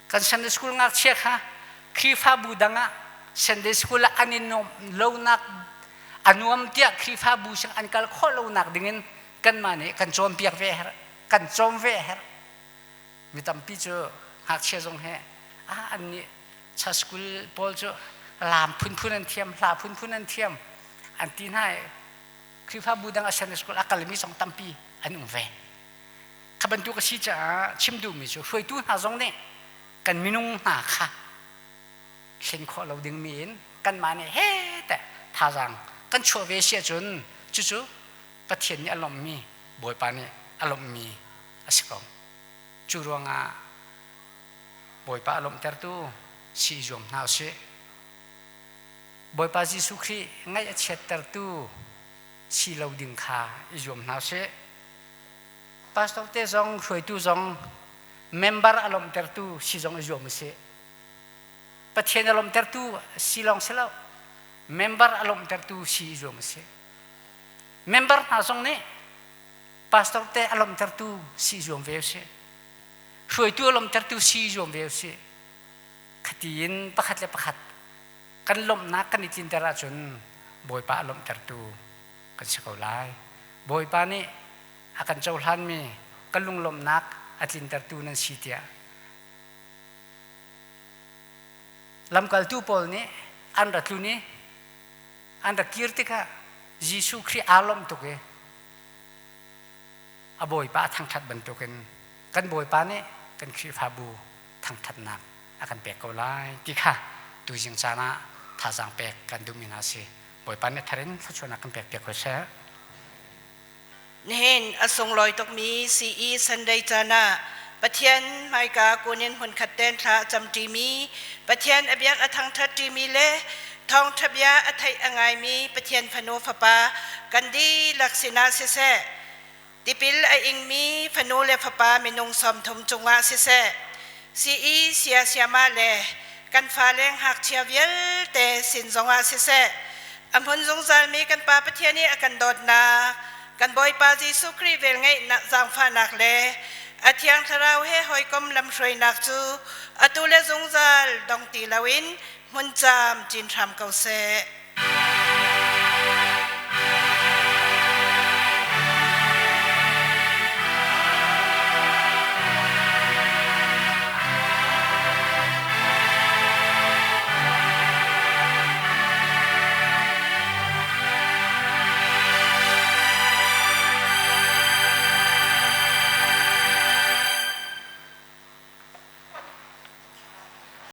Kan Sunday school ngakchia kha Khrihfabu dang ah Sunday school ah an i nuamh lonak a nuam tiah Khrihfabu sing an kal khawh lonak dingin kanmah nih kan cawnpiak ve a herh, kan cawm ve a herh. Mi tampi cu ngakchia zong he ah an nih cha school pawl cu laam phunphun an thiam, hla phunphun an thiam an ti hna i Khrihfabu dang a Sunday school a kalmi zong tampi an um ve. Kha bantuk a si caah chim duhmi cu hruaitu hna zong nih kan minung hna kha thlen khawh lo dingmi in kanmah nih he teh thazaang kan chuah ve si ahcun cucu Pathian nih a lawmhmi Bawipa nih a lawmhmi a si ko. Cu ruangah Bawipa a lawmhtertu si i zuam hna usih. Bawipa Jesuh Khrih ngaih a chiattertu si lo ding kha i zuam hna usih. Pastor te zong hruaitu zong member a lawmhtertu si zong i zuam usih. Pathian a lawmhtertu si lawng si lo, member a lawmhtertu si i zuam usih. Member hna zong nih pastor te a lawmhtertu si i zuam ve usih. Hruaitu a lawmhtertu si i zuam ve usih. Khati in pakhat le pakhat kan lawmhnak kan i tlinter ahcun Bawipa a lawmhtertu kan si ko lai. Bawipa nih a kan cohlanmi kan lunglawmhnak a tlintertu nan si tiah lamkaltu pawl nih an ra tlun i an ra kir tikah Jesuh Khrih aa lawmh tuk i a Bawipa a thangṭhat bantukin kan Bawipa nih kan Khrihfabu thangṭhatnak a kan pek ko lai ti kha tuzing caan ah thazaang pek kan duhmi hna a si. Bawipa nih thar in thluachuahnak kan pek piak ko seh. Nihin a sunglawi tukmi CE Sunday caan ah Pathian hmaika kunin hmunkhat ten thla a camṭimi, Pathian a biak a thangṭhatṭimi le thawngṭha bia a theih a ngaimi Pathian fanu fapa kan dihlak sinah siseh, tipil a ingmi fanu le fapa minung 30 cungah siseh, CE sia siama le kan fale ngakchia vialte sin zongah siseh, a hmun zungzalmi kan Pa Pathian i a kan dawtnak, kan Bawipa Jesuh Khrih velngeihnak zaangfahnak le a Thiang Thlarau he hawikom lamhruainak cu atu le zungzal dong ti loin hmun caam cin hram ko seh.